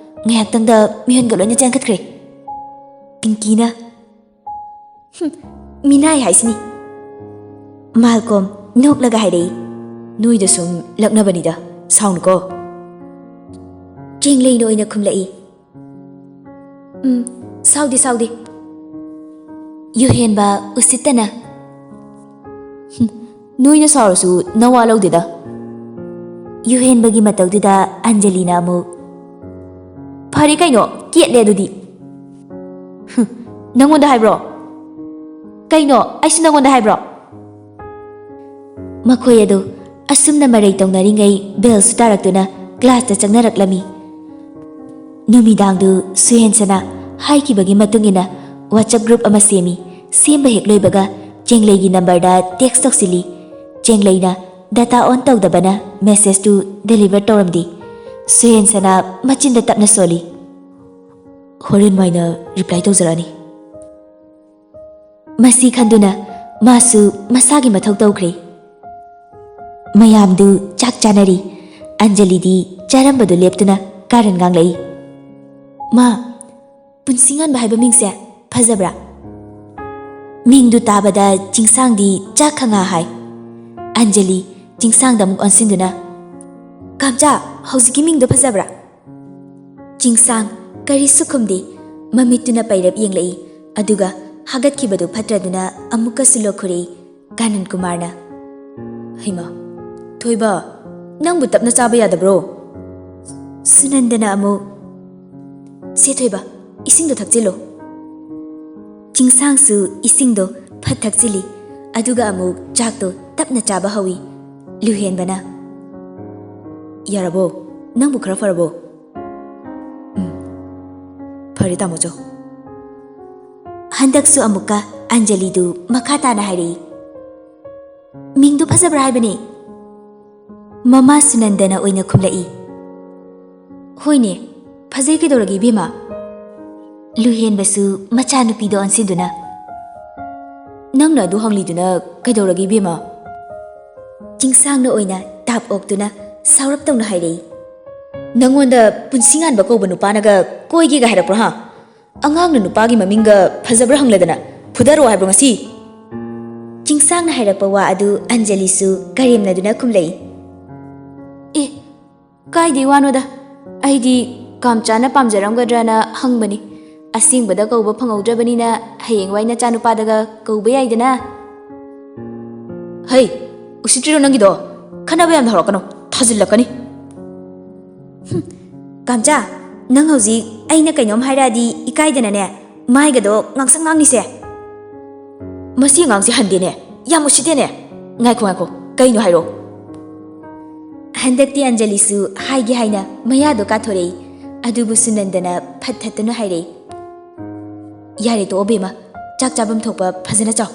ꯉꯥꯏꯍꯥꯛꯇꯪꯗ ꯃꯤꯍꯨꯟꯒ ꯂꯣꯏꯅ ꯆꯦꯟꯈꯠꯈ꯭ꯔꯦ꯫" ꯄꯤꯡꯀꯤꯅ, "ꯍꯨꯝ, ꯃꯤꯅꯥꯏ ꯍꯥꯏꯁꯤꯅꯤ꯫" ꯃꯥꯜꯀꯣꯝ ꯅꯣꯛꯂꯒ ꯍꯥꯏꯔꯛꯏ꯫ "ꯅꯣꯏꯗ ꯁꯨꯝ ꯂꯛꯅꯕꯅꯤꯗ, ꯁꯥꯎꯅꯨꯀꯣ꯫" ꯆꯦꯡꯂꯩꯅ ꯑꯣꯏꯅ ꯈꯨꯝꯂꯛꯏ꯫ "ꯎꯝ, ꯁꯥꯎꯗꯦ, ꯁꯥꯎꯗꯦ꯫" ꯌꯨꯍꯦꯟꯕ ꯎꯁꯤꯠꯇꯅ, "ꯍꯨꯝ, ꯅꯣꯏꯅ ꯁꯥꯎꯔꯁꯨ ꯅꯋꯥ ꯂꯧꯗꯦꯗ꯫" ꯌꯨꯍꯦꯟꯕꯒꯤ ꯃꯇꯧꯗꯨꯗ ꯑꯟꯖꯂꯤꯅ ꯑꯃꯨꯛ, "ꯐꯔꯦ ꯀꯩꯅꯣ, ꯀꯦꯠꯂꯦ ꯑꯗꯨꯗꯤ꯫" "ꯍꯨꯝ, ꯅꯪꯉꯣꯟꯗ ꯍꯥꯏꯕ꯭ꯔꯣ?" "ꯀꯩꯅꯣ, ꯑꯩꯁꯨ ꯅꯪꯉꯣꯟꯗ ꯍꯥꯏꯕ꯭ꯔꯣ?" ꯃꯈꯣꯏ ꯑꯗꯨ ꯑꯁꯨꯝꯅ ꯃꯔꯩ ꯇꯧꯅꯔꯤꯉꯩ ꯕꯦꯜꯁꯨ ꯇꯥꯔꯛꯇꯨꯅ ꯀ꯭ꯂꯥꯁꯇ ꯆꯪꯅꯔꯛꯂꯝꯃꯤ꯫ ꯅꯨꯃꯤꯗꯥꯡꯗꯨ ꯁꯨꯍꯦꯟꯁꯅ ꯍꯥꯏꯈꯤꯕꯒꯤ ꯃꯇꯨꯡ ꯏꯟꯅ WhatsApp group ꯑꯃ ꯁꯦꯝꯃꯤ꯫ ꯁꯦꯝꯕ ꯍꯦꯛ ꯂꯣꯏꯕꯒ ꯆꯦꯡꯂꯩꯒꯤ ꯅꯝꯕꯔꯗ text ꯇꯧꯁꯤꯜꯂꯤ꯫ ꯆꯦꯡꯂꯩꯅ data on ꯇꯧꯗꯕꯅ messageꯇꯨ deliver ꯇꯧꯔꯝꯗꯦ꯫ ꯁꯨꯍꯦꯟꯁꯅ ꯃꯆꯤꯟꯗ ꯇꯞꯅ ꯁꯣꯜꯂꯤ, "ꯍꯣꯔꯦꯟ ꯃꯥꯏꯅ reply ꯇꯧꯖꯔꯛꯑꯅꯤ꯫" ꯃꯁꯤ ꯈꯟꯗꯨꯅ ꯃꯥꯁꯨ ꯃꯁꯥꯒꯤ ꯃꯊꯧ ꯇꯧꯈ꯭ꯔꯦ꯫ ꯃꯌꯥꯝꯗꯨ ꯆꯥꯛ ꯆꯥꯅꯔꯤ꯫ ꯑꯟꯖꯂꯤꯗꯤ ꯆꯥꯔꯝꯕꯗꯨ ꯂꯦꯞꯇꯨꯅ ꯀꯥꯔꯟ ꯉꯥꯡꯂꯛꯏ, "ꯃꯥ, ꯄꯨꯟꯁꯤꯉꯥꯟꯕ ꯍꯥꯏꯕ ꯃꯤꯡꯁꯦ ꯐꯖꯕ꯭ꯔꯥ?" ꯃꯤꯡꯗꯨ ꯇꯥꯕꯗ ꯆꯤꯡꯁꯥꯡꯗꯤ ꯆꯥꯛ ꯈꯪꯉꯥ ꯍꯥꯏ꯫ ꯑꯟꯖꯂꯤ ꯆꯤꯡꯁꯥꯡꯗ ꯑꯃꯨꯛ ꯑꯣꯟꯁꯤꯟꯗꯨꯅ, "ꯀꯥꯝꯆꯥ, ꯍꯧꯖꯤꯛꯀꯤ ꯃꯤꯡꯗꯣ ꯐꯖꯕ꯭ꯔꯥ?" ꯆꯤꯡꯁꯥꯡ ꯀꯔꯤꯁꯨ ꯈꯨꯝꯗꯦ꯫ ꯃꯃꯤꯠꯇꯨꯅ ꯄꯩꯔꯞ ꯌꯦꯡꯂꯛꯏ, ꯑꯗꯨꯒ ꯍꯥꯒꯠꯈꯤꯕꯗꯨ ꯐꯠꯇ꯭ꯔꯗꯨꯅ ꯑꯃꯨꯛꯀꯁꯨ ꯂꯣꯛꯈꯨꯔꯛꯏ꯫ ꯀꯥꯅꯟ ꯀꯨꯃꯥꯔꯅ, "ꯍꯩꯃꯥ, ꯊꯣꯏꯕ, ꯅꯪꯕꯨ ꯇꯞꯅ ꯆꯥꯕ ꯌꯥꯗꯕ꯭ꯔꯣ?" ꯁꯨꯅꯟꯗꯅ ꯑꯃꯨꯛ, "ꯁꯦ ꯊꯣꯏꯕ, ꯏꯁꯤꯡꯗꯣ ꯊꯛꯆꯤꯜꯂꯣ꯫" ꯆꯤꯡꯁꯥꯡꯁꯨ ꯏꯁꯤꯡꯗꯣ ꯐꯠ ꯊꯛꯆꯤꯜꯂꯤ, ꯑꯗꯨꯒ ꯑꯃꯨꯛ ꯆꯥꯛꯇꯣ ꯇꯞꯅ ꯆꯥꯕ ꯍꯧꯏ꯫ ꯂꯨꯍꯦꯟꯕꯅ, "ꯌꯥꯔꯕꯣ? ꯅꯪꯕꯨ ꯈꯔ ꯐꯔꯕꯣ?" "ꯎꯝ, ꯐꯔꯦ ꯇꯥꯃꯣꯆꯧ꯫" ꯍꯟꯗꯛꯁꯨ ꯑꯃꯨꯛꯀ ꯑꯟꯖꯂꯤꯗꯨ ꯃꯈꯥ ꯇꯥꯅ ꯍꯥꯏꯔꯛꯏ, "ꯃꯤꯡꯗꯨ ꯐꯖꯕ꯭ꯔꯥ ꯍꯥꯏꯕꯅꯤ?" ꯃꯃꯥ ꯁꯨꯅꯟꯗꯅ ꯑꯣꯏꯅ ꯈꯨꯝꯂꯛꯏ, "ꯍꯣꯏꯅꯦ, ꯐꯖꯩ, ꯀꯩꯗꯧꯔꯒꯦ ꯏꯕꯦꯝꯃ?" ꯂꯨꯍꯦꯟꯕꯁꯨ ꯃꯆꯥꯅꯨꯄꯤꯗ ꯑꯣꯟꯁꯤꯟꯗꯨꯅ, "ꯅꯪꯅ ꯑꯗꯨ ꯍꯪꯂꯤꯗꯨꯅ ꯀꯩꯗꯧꯔꯒꯦ ꯏꯕꯦꯝꯃ?" ꯆꯤꯡꯁꯥꯡꯅ ꯑꯣꯏꯅ ꯇꯥꯞ ꯑꯣꯛꯇꯨꯅ ꯁꯥꯎꯔꯞ ꯇꯧꯅ ꯍꯥꯏꯔꯛꯏ, "ꯅꯪꯉꯣꯟꯗ ꯄꯨꯟꯁꯤ ꯉꯥꯟꯕ ꯀꯧꯕ ꯅꯨꯄꯥꯅꯒ ꯀꯣꯏꯒꯦꯒ ꯍꯥꯏꯔꯛꯄ꯭ꯔꯣ ꯍꯥ? ꯑꯉꯥꯡꯅ ꯅꯨꯄꯥꯒꯤ ꯃꯃꯤꯡꯒ ꯐꯖꯕ꯭ꯔꯥ ꯍꯪꯂꯗꯅ ꯐꯨꯗꯔꯣ ꯍꯥꯏꯕ꯭ꯔꯣ ꯉꯁꯤ?" ꯆꯤꯡꯁꯥꯡꯅ ꯍꯥꯏꯔꯛꯄ ꯋꯥ ꯑꯗꯨ ꯑꯟꯖꯂꯤꯁꯨ ꯀꯔꯦꯝꯅꯗꯨꯅ ꯈꯨꯝꯂꯛꯏ, "ꯑꯦ, ꯀꯥꯏꯗꯩ ꯋꯥꯅꯣꯗ, ꯑꯩꯗꯤ ꯀꯥꯝꯆꯥꯅ ꯄꯥꯝꯖꯔꯝꯒꯗ꯭ꯔꯅ ꯍꯪꯕꯅꯤ꯫ ꯑꯁꯦꯡꯕꯗ ꯀꯧꯕ ꯐꯪꯍꯧꯗ꯭ꯔꯕꯅꯤꯅ ꯍꯌꯦꯡꯋꯥꯏ ꯅꯆꯥꯅꯨꯄꯥꯗꯒ ꯀꯧꯕ ꯌꯥꯏꯗꯅ꯫" "ꯍꯩ, ꯎꯁꯤꯠꯇ꯭ꯔꯤꯔꯣ ꯅꯪꯒꯤꯗꯣ? ꯈꯠꯅꯕ ꯌꯥꯝꯅ ꯍꯧꯔꯛꯀꯅꯨ, ꯊꯥꯖꯤꯜꯂꯛꯀꯅꯤ꯫" "ꯍꯨꯝ, ꯀꯥꯝꯆꯥ, ꯅꯪ ꯍꯧꯖꯤꯛ ꯑꯩꯅ ꯀꯩꯅꯣꯝ ꯍꯥꯏꯔꯛꯑꯗꯤ ꯏꯀꯥꯏꯗꯅꯅꯦ ꯃꯥꯏꯒꯗꯣ ꯉꯥꯡꯁꯪ ꯉꯥꯡꯅꯤꯁꯦ꯫" "ꯃꯁꯤ ꯑꯉꯥꯡꯁꯦ ꯍꯟꯗꯦꯅꯦ, ꯌꯥꯝ ꯎꯁꯤꯠꯇꯦꯅꯦ꯫ ꯉꯥꯏꯈꯣ, ꯉꯥꯏꯈꯣ, ꯀꯩꯅꯣ ꯍꯥꯏꯔꯣ꯫" ꯍꯟꯗꯛꯇꯤ ꯑꯟꯖꯂꯤꯁꯨ ꯍꯥꯏꯒꯦ ꯍꯥꯏꯅ ꯃꯌꯥꯗꯣ ꯀꯥꯊꯣꯔꯛꯏ, ꯑꯗꯨꯕꯨ ꯁꯨꯅꯟꯗꯅ ꯐꯠ ꯊꯠꯇꯨꯅ ꯍꯥꯏꯔꯛꯏ, "ꯌꯥꯔꯦ, ꯇꯣꯛꯑꯣ ꯕꯦꯝꯃ, ꯆꯥꯛ ꯆꯥꯐꯝ ꯊꯣꯛꯄ ꯐꯖꯅ ꯆꯥꯎ꯫"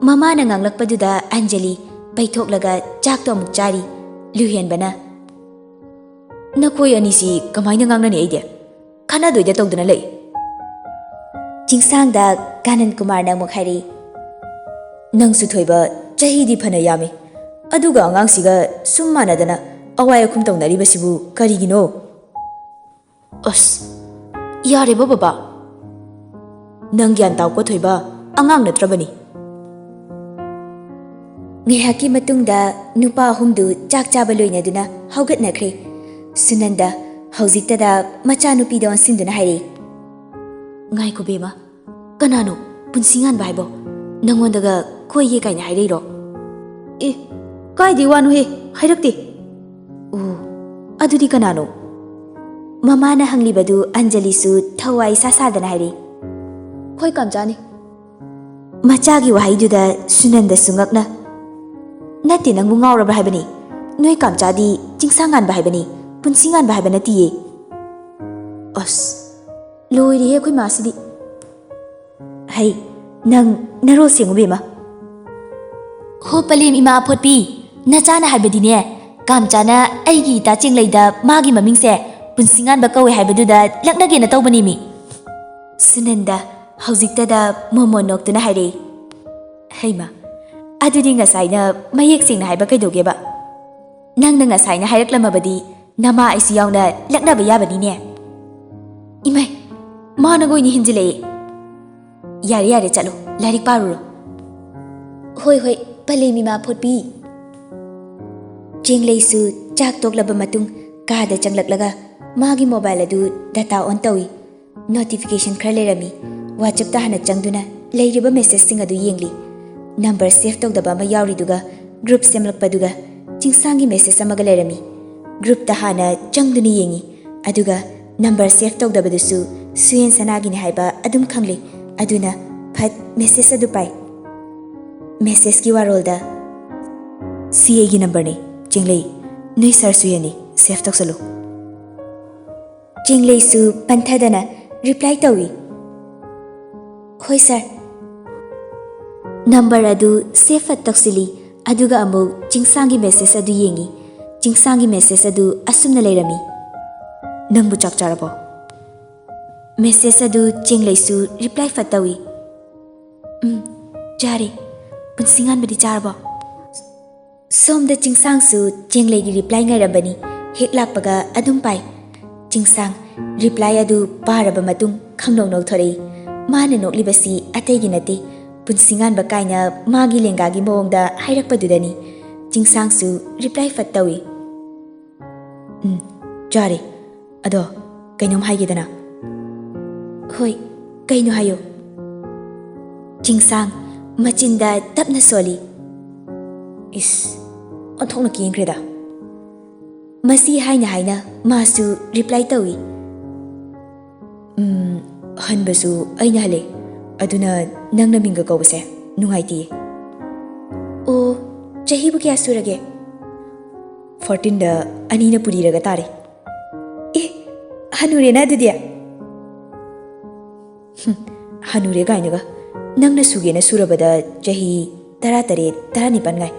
ꯃꯃꯥꯅ ꯉꯥꯡꯂꯛꯄꯗꯨꯗ ꯑꯟꯖꯂꯤ ꯄꯩꯊꯣꯛꯂꯒ ꯆꯥꯛꯇꯣ ꯑꯃꯨꯛ ꯆꯥꯔꯤ꯫ ꯂꯨꯍꯦꯟꯕꯅ, "ꯅꯈꯣꯏ ꯑꯅꯤꯁꯤ ꯀꯃꯥꯏꯅ ꯉꯥꯡꯅꯅꯤ? ꯑꯩꯗꯤ ꯈꯠꯅꯗꯣꯏꯗ ꯇꯧꯗꯅ ꯂꯩ꯫" ꯆꯤꯡꯁꯥꯡꯗ ꯀꯥꯅꯟ ꯀꯨꯃꯥꯔꯅ ꯑꯃꯨꯛ ꯍꯥꯏꯔꯛꯏ, "ꯅꯪꯁꯨ ꯊꯣꯏꯕ, ꯆꯍꯤꯗꯤ ꯐꯅ ꯌꯥꯝꯃꯤ, ꯑꯗꯨꯒ ꯑꯉꯥꯡꯁꯤꯒ ꯁꯨꯝ ꯃꯥꯟꯅꯗꯅ ꯑꯋꯥꯏ ꯑꯈꯨꯝ ꯇꯧꯅꯔꯤꯕꯁꯤꯕꯨ ꯀꯔꯤꯒꯤꯅꯣ?" "ꯑꯁ, ꯌꯥꯔꯦꯕ ꯕꯕꯥ, ꯅꯪ ꯒ꯭ꯌꯥꯟ ꯇꯥꯎꯀꯣ ꯊꯣꯏꯕ, ꯑꯉꯥꯡ ꯅꯠꯇ꯭ꯔꯕꯅꯤ꯫" ꯉꯥꯏꯍꯥꯛꯀꯤ ꯃꯇꯨꯡꯗ ꯅꯨꯄꯥ ꯑꯍꯨꯝꯗꯨ ꯆꯥꯛ ꯆꯥꯕ ꯂꯣꯏꯅꯗꯨꯅ ꯍꯧꯒꯠꯅꯈ꯭ꯔꯦ꯫ ꯁꯨꯅꯟꯗ ꯍꯧꯖꯤꯛꯇꯗ ꯃꯆꯥꯅꯨꯄꯤꯗ ꯑꯣꯟꯁꯤꯟꯗꯨꯅ ꯍꯥꯏꯔꯛꯏ, "ꯉꯥꯏꯈꯣ ꯕꯦꯝꯃ, ꯀꯅꯥꯅꯣ ꯄꯨꯟꯁꯤ ꯉꯥꯟꯕ ꯍꯥꯏꯕꯣ? ꯅꯪꯉꯣꯟꯗꯒ ꯀꯣꯏꯒꯦ ꯀꯥꯏꯅ ꯍꯥꯏꯔꯛꯏꯔꯣ?" "ꯑꯦ, ꯀꯥꯏꯗꯩ ꯋꯥꯅꯣꯍꯦ, ꯍꯥꯏꯔꯛꯇꯦ꯫" "ꯑꯣ, ꯑꯗꯨꯗꯤ ꯀꯅꯥꯅꯣ?" ꯃꯃꯥꯅ ꯍꯪꯂꯤꯕꯗꯨ ꯑꯟꯖꯂꯤꯁꯨ ꯊꯋꯥꯏ ꯏꯁꯥ ꯁꯥꯗꯅ ꯍꯥꯏꯔꯛꯏ, "ꯑꯩꯈꯣꯏ ꯀꯥꯝꯆꯥꯅꯤ꯫" ꯃꯆꯥꯒꯤ ꯋꯥꯍꯩꯗꯨꯗ ꯁꯨꯅꯟꯗꯁꯨ ꯉꯛꯅ, "ꯅꯠꯇꯦ, ꯅꯪꯕꯨ ꯉꯥꯎꯔꯕ꯭ꯔꯥ ꯍꯥꯏꯕꯅꯤ? ꯅꯣꯏ ꯀꯥꯝꯆꯥꯗꯤ ꯆꯤꯡꯁꯥꯡ ꯉꯥꯟꯕ ꯍꯥꯏꯕꯅꯤ, ꯄꯨꯟꯁꯤ ꯉꯥꯟꯕ ꯍꯥꯏꯕ ꯅꯠꯇꯤꯌꯦ꯫" "ꯑꯁ, ꯂꯣꯏꯔꯦꯍꯦ ꯑꯩꯈꯣꯏ ꯃꯥꯁꯤꯗꯤ!" "ꯍꯩ, ꯅꯪ ꯅꯔꯣꯜ ꯁꯦꯡꯉꯨ, ꯕꯦꯝꯃ꯫ ꯍꯣ, ꯄꯂꯦꯝ ꯏꯃꯥ ꯑꯐꯣꯠꯄꯤ, ꯅꯆꯥꯅ ꯍꯥꯏꯕꯗꯤꯅꯦ, ꯀꯥꯝꯆꯥꯅ ꯑꯩꯒꯤ ꯏꯇꯥ ꯆꯦꯡꯂꯩꯗ ꯃꯥꯒꯤ ꯃꯃꯤꯡꯁꯦ ꯄꯨꯟꯁꯤꯉꯥꯟꯕ ꯀꯧꯋꯦ ꯍꯥꯏꯕꯗꯨꯗ ꯂꯛꯅꯒꯦꯅ ꯇꯧꯕꯅꯤꯃꯤ꯫ ꯁꯨꯅꯟꯗ ꯍꯧꯖꯤꯛꯇꯗ ꯃꯣꯃꯣꯟ ꯅꯣꯛꯇꯨꯅ ꯍꯥꯏꯔꯛꯏ꯫ ꯍꯩꯃ, ꯑꯗꯨꯗꯤ ꯉꯁꯥꯏꯅ ꯃꯌꯦꯛ ꯁꯦꯡꯅ ꯍꯥꯏꯕ ꯀꯩꯗꯧꯒꯦꯕ? ꯅꯪꯅ ꯉꯁꯥꯏꯅ ꯍꯥꯏꯔꯛꯂꯝꯃꯕꯗꯤ ꯅꯃꯥ ꯑꯩꯁꯨ ꯌꯥꯎꯅ ꯂꯛꯅꯕ ꯌꯥꯕꯅꯤꯅꯦ꯫ ꯏꯃꯥꯏ, ꯃꯥꯅꯒ ꯑꯣꯏꯅ ꯍꯦꯟꯖꯤꯜꯂꯛꯑꯦ꯫ ꯌꯥꯔꯦ, ꯌꯥꯔꯦ, ꯆꯠꯂꯣ, ꯂꯥꯏꯔꯤꯛ ꯄꯥꯔꯨꯔꯣ꯫ ꯍꯣꯏ, ꯍꯣꯏ, ꯄꯂꯦꯝ ꯏꯃꯥ ꯐꯣꯠꯄꯤ꯫ ꯆꯦꯡꯂꯩꯁꯨ ꯆꯥꯛ ꯇꯣꯛꯂꯕ ꯃꯇꯨꯡ ꯀꯥꯗ ꯆꯪꯂꯛꯂꯒ ꯃꯥꯒꯤ ꯃꯣꯕꯥꯏꯜ ꯑꯗꯨ ꯗꯇꯥ ꯑꯣꯟ ꯇꯧꯏ꯫ ꯅꯣꯇꯤꯐꯤꯀꯦꯁꯟ ꯈꯔ ꯂꯩꯔꯝꯃꯤ꯫ WhatsApp-ꯇ ꯍꯥꯟꯅ ꯆꯪꯗꯨꯅ ꯂꯩꯔꯤꯕ ꯃꯦꯁꯦꯖꯁꯤꯡ ꯑꯗꯨ ꯌꯦꯡꯂꯤ꯫ ꯅꯝꯕꯔ ꯁꯦꯚ ꯇꯧꯗꯕ ꯑꯃ ꯌꯥꯎꯔꯤꯗꯨꯒ ꯒ꯭ꯔꯨꯞ ꯁꯦꯝꯂꯛꯄꯗꯨꯒ ꯆꯤꯡꯁꯥꯡꯒꯤ ꯃꯦꯁꯦꯖ ꯑꯃꯒ ꯂꯩꯔꯝꯃꯤ꯫ ꯒ꯭ꯔꯨꯞꯇ ꯍꯥꯟꯅ ꯆꯪꯗꯨꯅ ꯌꯦꯡꯉꯤ, ꯑꯗꯨꯒ ꯅꯝꯕꯔ ꯁꯦꯚ ꯇꯧꯗꯕꯗꯨꯁꯨ ꯁꯨꯌꯦꯟ ꯁꯅꯥꯒꯤꯅꯤ ꯍꯥꯏꯕ ꯑꯗꯨꯝ ꯈꯪꯂꯤ꯫ ꯑꯗꯨꯅ ꯐꯠ ꯃꯦꯁꯦꯖ ꯑꯗꯨ ꯄꯥꯏ꯫ ꯃꯦꯁꯦꯖꯀꯤ ꯋꯥꯔꯣꯜꯗ, "ꯁꯤ ꯑꯩꯒꯤ ꯅꯝꯕꯔꯅꯤ, ꯆꯦꯡꯂꯩ꯫ ꯅꯣꯏ ꯁꯥꯔ ꯁꯨꯌꯦꯟꯅꯤ, ꯁꯦꯚ ꯇꯧꯁꯜꯂꯨ꯫" ꯆꯦꯡꯂꯩꯁꯨ ꯄꯟꯊꯗꯅ ꯔꯤꯄ꯭ꯂꯥꯏ ꯇꯧꯏ, "ꯍꯣꯏ ꯁꯥꯔ꯫" ꯅꯝꯕꯔ ꯑꯗꯨ ꯁꯦꯚ ꯐꯠ ꯇꯧꯁꯤꯜꯂꯤ, ꯑꯗꯨꯒ ꯑꯃꯨꯛ ꯆꯤꯡꯁꯥꯡꯒꯤ ꯃꯦꯁꯦꯖ ꯑꯗꯨ ꯌꯦꯡꯏ꯫ ꯆꯤꯡꯁꯥꯡꯒꯤ ꯃꯦꯁꯦꯖ ꯑꯗꯨ ꯑꯁꯨꯝꯅ ꯂꯩꯔꯝꯃꯤ, "ꯅꯪꯕꯨ ꯆꯥꯛ ꯆꯥꯔꯕꯣ?" ꯃꯦꯁꯦꯖ ꯑꯗꯨ ꯆꯦꯡꯂꯩꯁꯨ ꯔꯤꯄ꯭ꯂꯥꯏ ꯐꯠ ꯇꯧꯏ, "ꯎꯝ, ꯆꯥꯔꯦ꯫ ꯄꯨꯟꯁꯤꯉꯥꯟꯕꯗꯤ ꯆꯥꯔꯕꯣ?" ꯁꯣꯝꯗ ꯆꯤꯡꯁꯥꯡꯁꯨ ꯆꯦꯡꯂꯩꯒꯤ ꯔꯤꯄ꯭ꯂꯥꯏ ꯉꯥꯏꯔꯝꯕꯅꯤ꯫ ꯍꯦꯛ ꯂꯥꯛꯄꯒ ꯑꯗꯨꯝ ꯄꯥꯏ꯫ ꯆꯤꯡꯁꯥꯡ ꯔꯤꯄ꯭ꯂꯥꯏ ꯑꯗꯨ ꯄꯥꯔꯕ ꯃꯇꯨꯡ ꯈꯪꯅꯧ ꯅꯧꯊꯣꯔꯛꯏ꯫ ꯃꯥꯅ ꯅꯣꯛꯂꯤꯕꯁꯤ ꯑꯇꯩꯒꯤ ꯅꯠꯇꯦ, ꯄꯨꯟꯁꯤꯉꯥꯟꯕ ꯀꯥꯏꯅ ꯃꯥꯒꯤ ꯂꯦꯡꯒꯥꯒꯤ ꯃꯑꯣꯡꯗ ꯍꯥꯏꯔꯛꯄꯗꯨꯗꯅꯤ꯫ ꯆꯤꯡꯁꯥꯡꯁꯨ ꯔꯤꯄ꯭ꯂꯥꯏ ꯐꯠ ꯇꯧꯏ꯫ "ꯎꯝ, ꯆꯥꯔꯦ꯫ ꯑꯗꯣ, ꯀꯩꯅꯣꯝ ꯍꯥꯏꯒꯦꯗꯅ?" "ꯍꯣꯏ, ꯀꯩꯅꯣ ꯍꯥꯏꯌꯣ?" ꯆꯤꯡꯁꯥꯡ ꯃꯆꯤꯟꯗ ꯇꯞꯅ ꯁꯣꯜꯂꯤ꯫ ꯏꯁ, ꯑꯣꯟꯊꯣꯛꯅ ꯀꯦꯟꯈ꯭ꯔꯦꯗ꯫ ꯃꯁꯤ ꯍꯥꯏꯅ ꯍꯥꯏꯅ ꯃꯥꯁꯨ ꯔꯤꯄ꯭ꯂꯥꯏ ꯇꯧꯏ꯫ "ꯎꯝ, ꯍꯟꯕꯁꯨ ꯑꯩꯅ ꯍꯜꯂꯦ꯫ ꯑꯗꯨꯅ ꯅꯪꯅ ꯃꯤꯡꯒ ꯀꯧꯕꯁꯦ ꯅꯨꯡꯉꯥꯏꯇꯦꯌꯦ꯫" "ꯑꯣ, ꯆꯍꯤꯕꯨ ꯀꯌꯥ ꯁꯨꯔꯒꯦ?" "ꯐꯣꯔꯇꯤꯟꯗ ꯑꯅꯤꯅ ꯄꯨꯔꯤꯔꯒ ꯇꯥꯔꯦ꯫" "ꯑꯦ, ꯍꯅꯨꯔꯦꯅ ꯑꯗꯨꯗꯤ?" "ꯍꯨꯝ, ꯍꯅꯨꯔꯦ ꯀꯥꯏꯅꯒ꯫ ꯅꯪꯅ ꯁꯨꯒꯦꯅ ꯁꯨꯔꯕꯗ ꯆꯍꯤ ꯇꯔꯥꯇꯔꯦꯠ, ꯇꯔꯥꯅꯤꯄꯥꯟ ꯉꯥꯏ꯫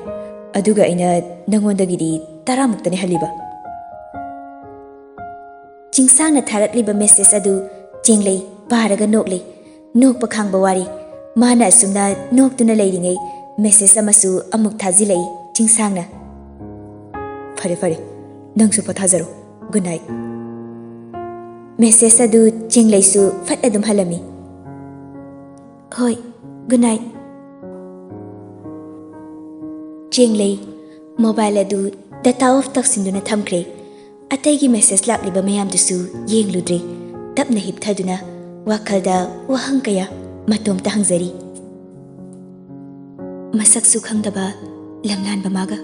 ꯑꯗꯨꯒ ꯑꯩꯅ ꯅꯪꯉꯣꯟꯗꯒꯤꯗꯤ ꯇꯔꯥꯃꯨꯛꯇꯅꯦ ꯍꯜꯂꯤꯕ꯫ ꯆꯤꯡꯁꯥꯡꯅ ꯊꯥꯔꯛꯂꯤꯕ ꯃꯦꯁꯦꯖ ꯑꯗꯨ ꯆꯦꯡꯂꯩ ꯄꯥꯔꯒ ꯅꯣꯛꯂꯤ꯫ ꯅꯣꯛꯄ ꯈꯥꯡꯕ ꯋꯥꯔꯤ꯫ ꯃꯥꯅ ꯑꯁꯨꯝꯅ ꯅꯣꯛꯇꯨꯅ ꯂꯩꯔꯤꯉꯩ ꯃꯦꯁꯦꯖ ꯑꯃꯁꯨ ꯑꯃꯨꯛ ꯊꯥꯖꯤꯜꯂꯛꯏ ꯆꯤꯡꯁꯥꯡꯅ꯫ "ꯐꯔꯦ ꯐꯔꯦ, ꯅꯪꯁꯨ ꯄꯣꯊꯥꯖꯔꯣ꯫ Good night." ꯃꯦꯁꯦꯖ ꯑꯗꯨ ꯆꯦꯡꯂꯩꯁꯨ ꯐꯠ ꯑꯗꯨꯝ ꯍꯜꯂꯝꯃꯤ꯫ "ꯍꯣꯏ, ꯒꯨꯗ ꯅꯥꯏꯠ꯫" ꯆꯦꯡꯂꯩ ꯃꯣꯕꯥꯏꯜ ꯑꯗꯨ ꯗꯇꯥ ꯑꯣꯐ ꯇꯧꯁꯤꯟꯗꯨꯅ ꯊꯝꯈ꯭ꯔꯦ꯫ ꯑꯇꯩꯒꯤ ꯃꯦꯁꯦꯖ ꯂꯥꯛꯂꯤꯕ ꯃꯌꯥꯝꯗꯨꯁꯨ ꯌꯦꯡꯂꯨꯗ꯭ꯔꯦ꯫ ꯇꯞꯅ ꯍꯤꯞꯊꯗꯨꯅ ꯋꯥꯈꯜꯗ ꯋꯥꯍꯪ ꯀꯌꯥ ꯃꯇꯣꯝꯇ ꯍꯪꯖꯔꯤ꯫ ꯃꯁꯛꯁꯨ ꯈꯪꯗꯕ ꯂꯝꯂꯥꯟꯕ ꯃꯥꯒ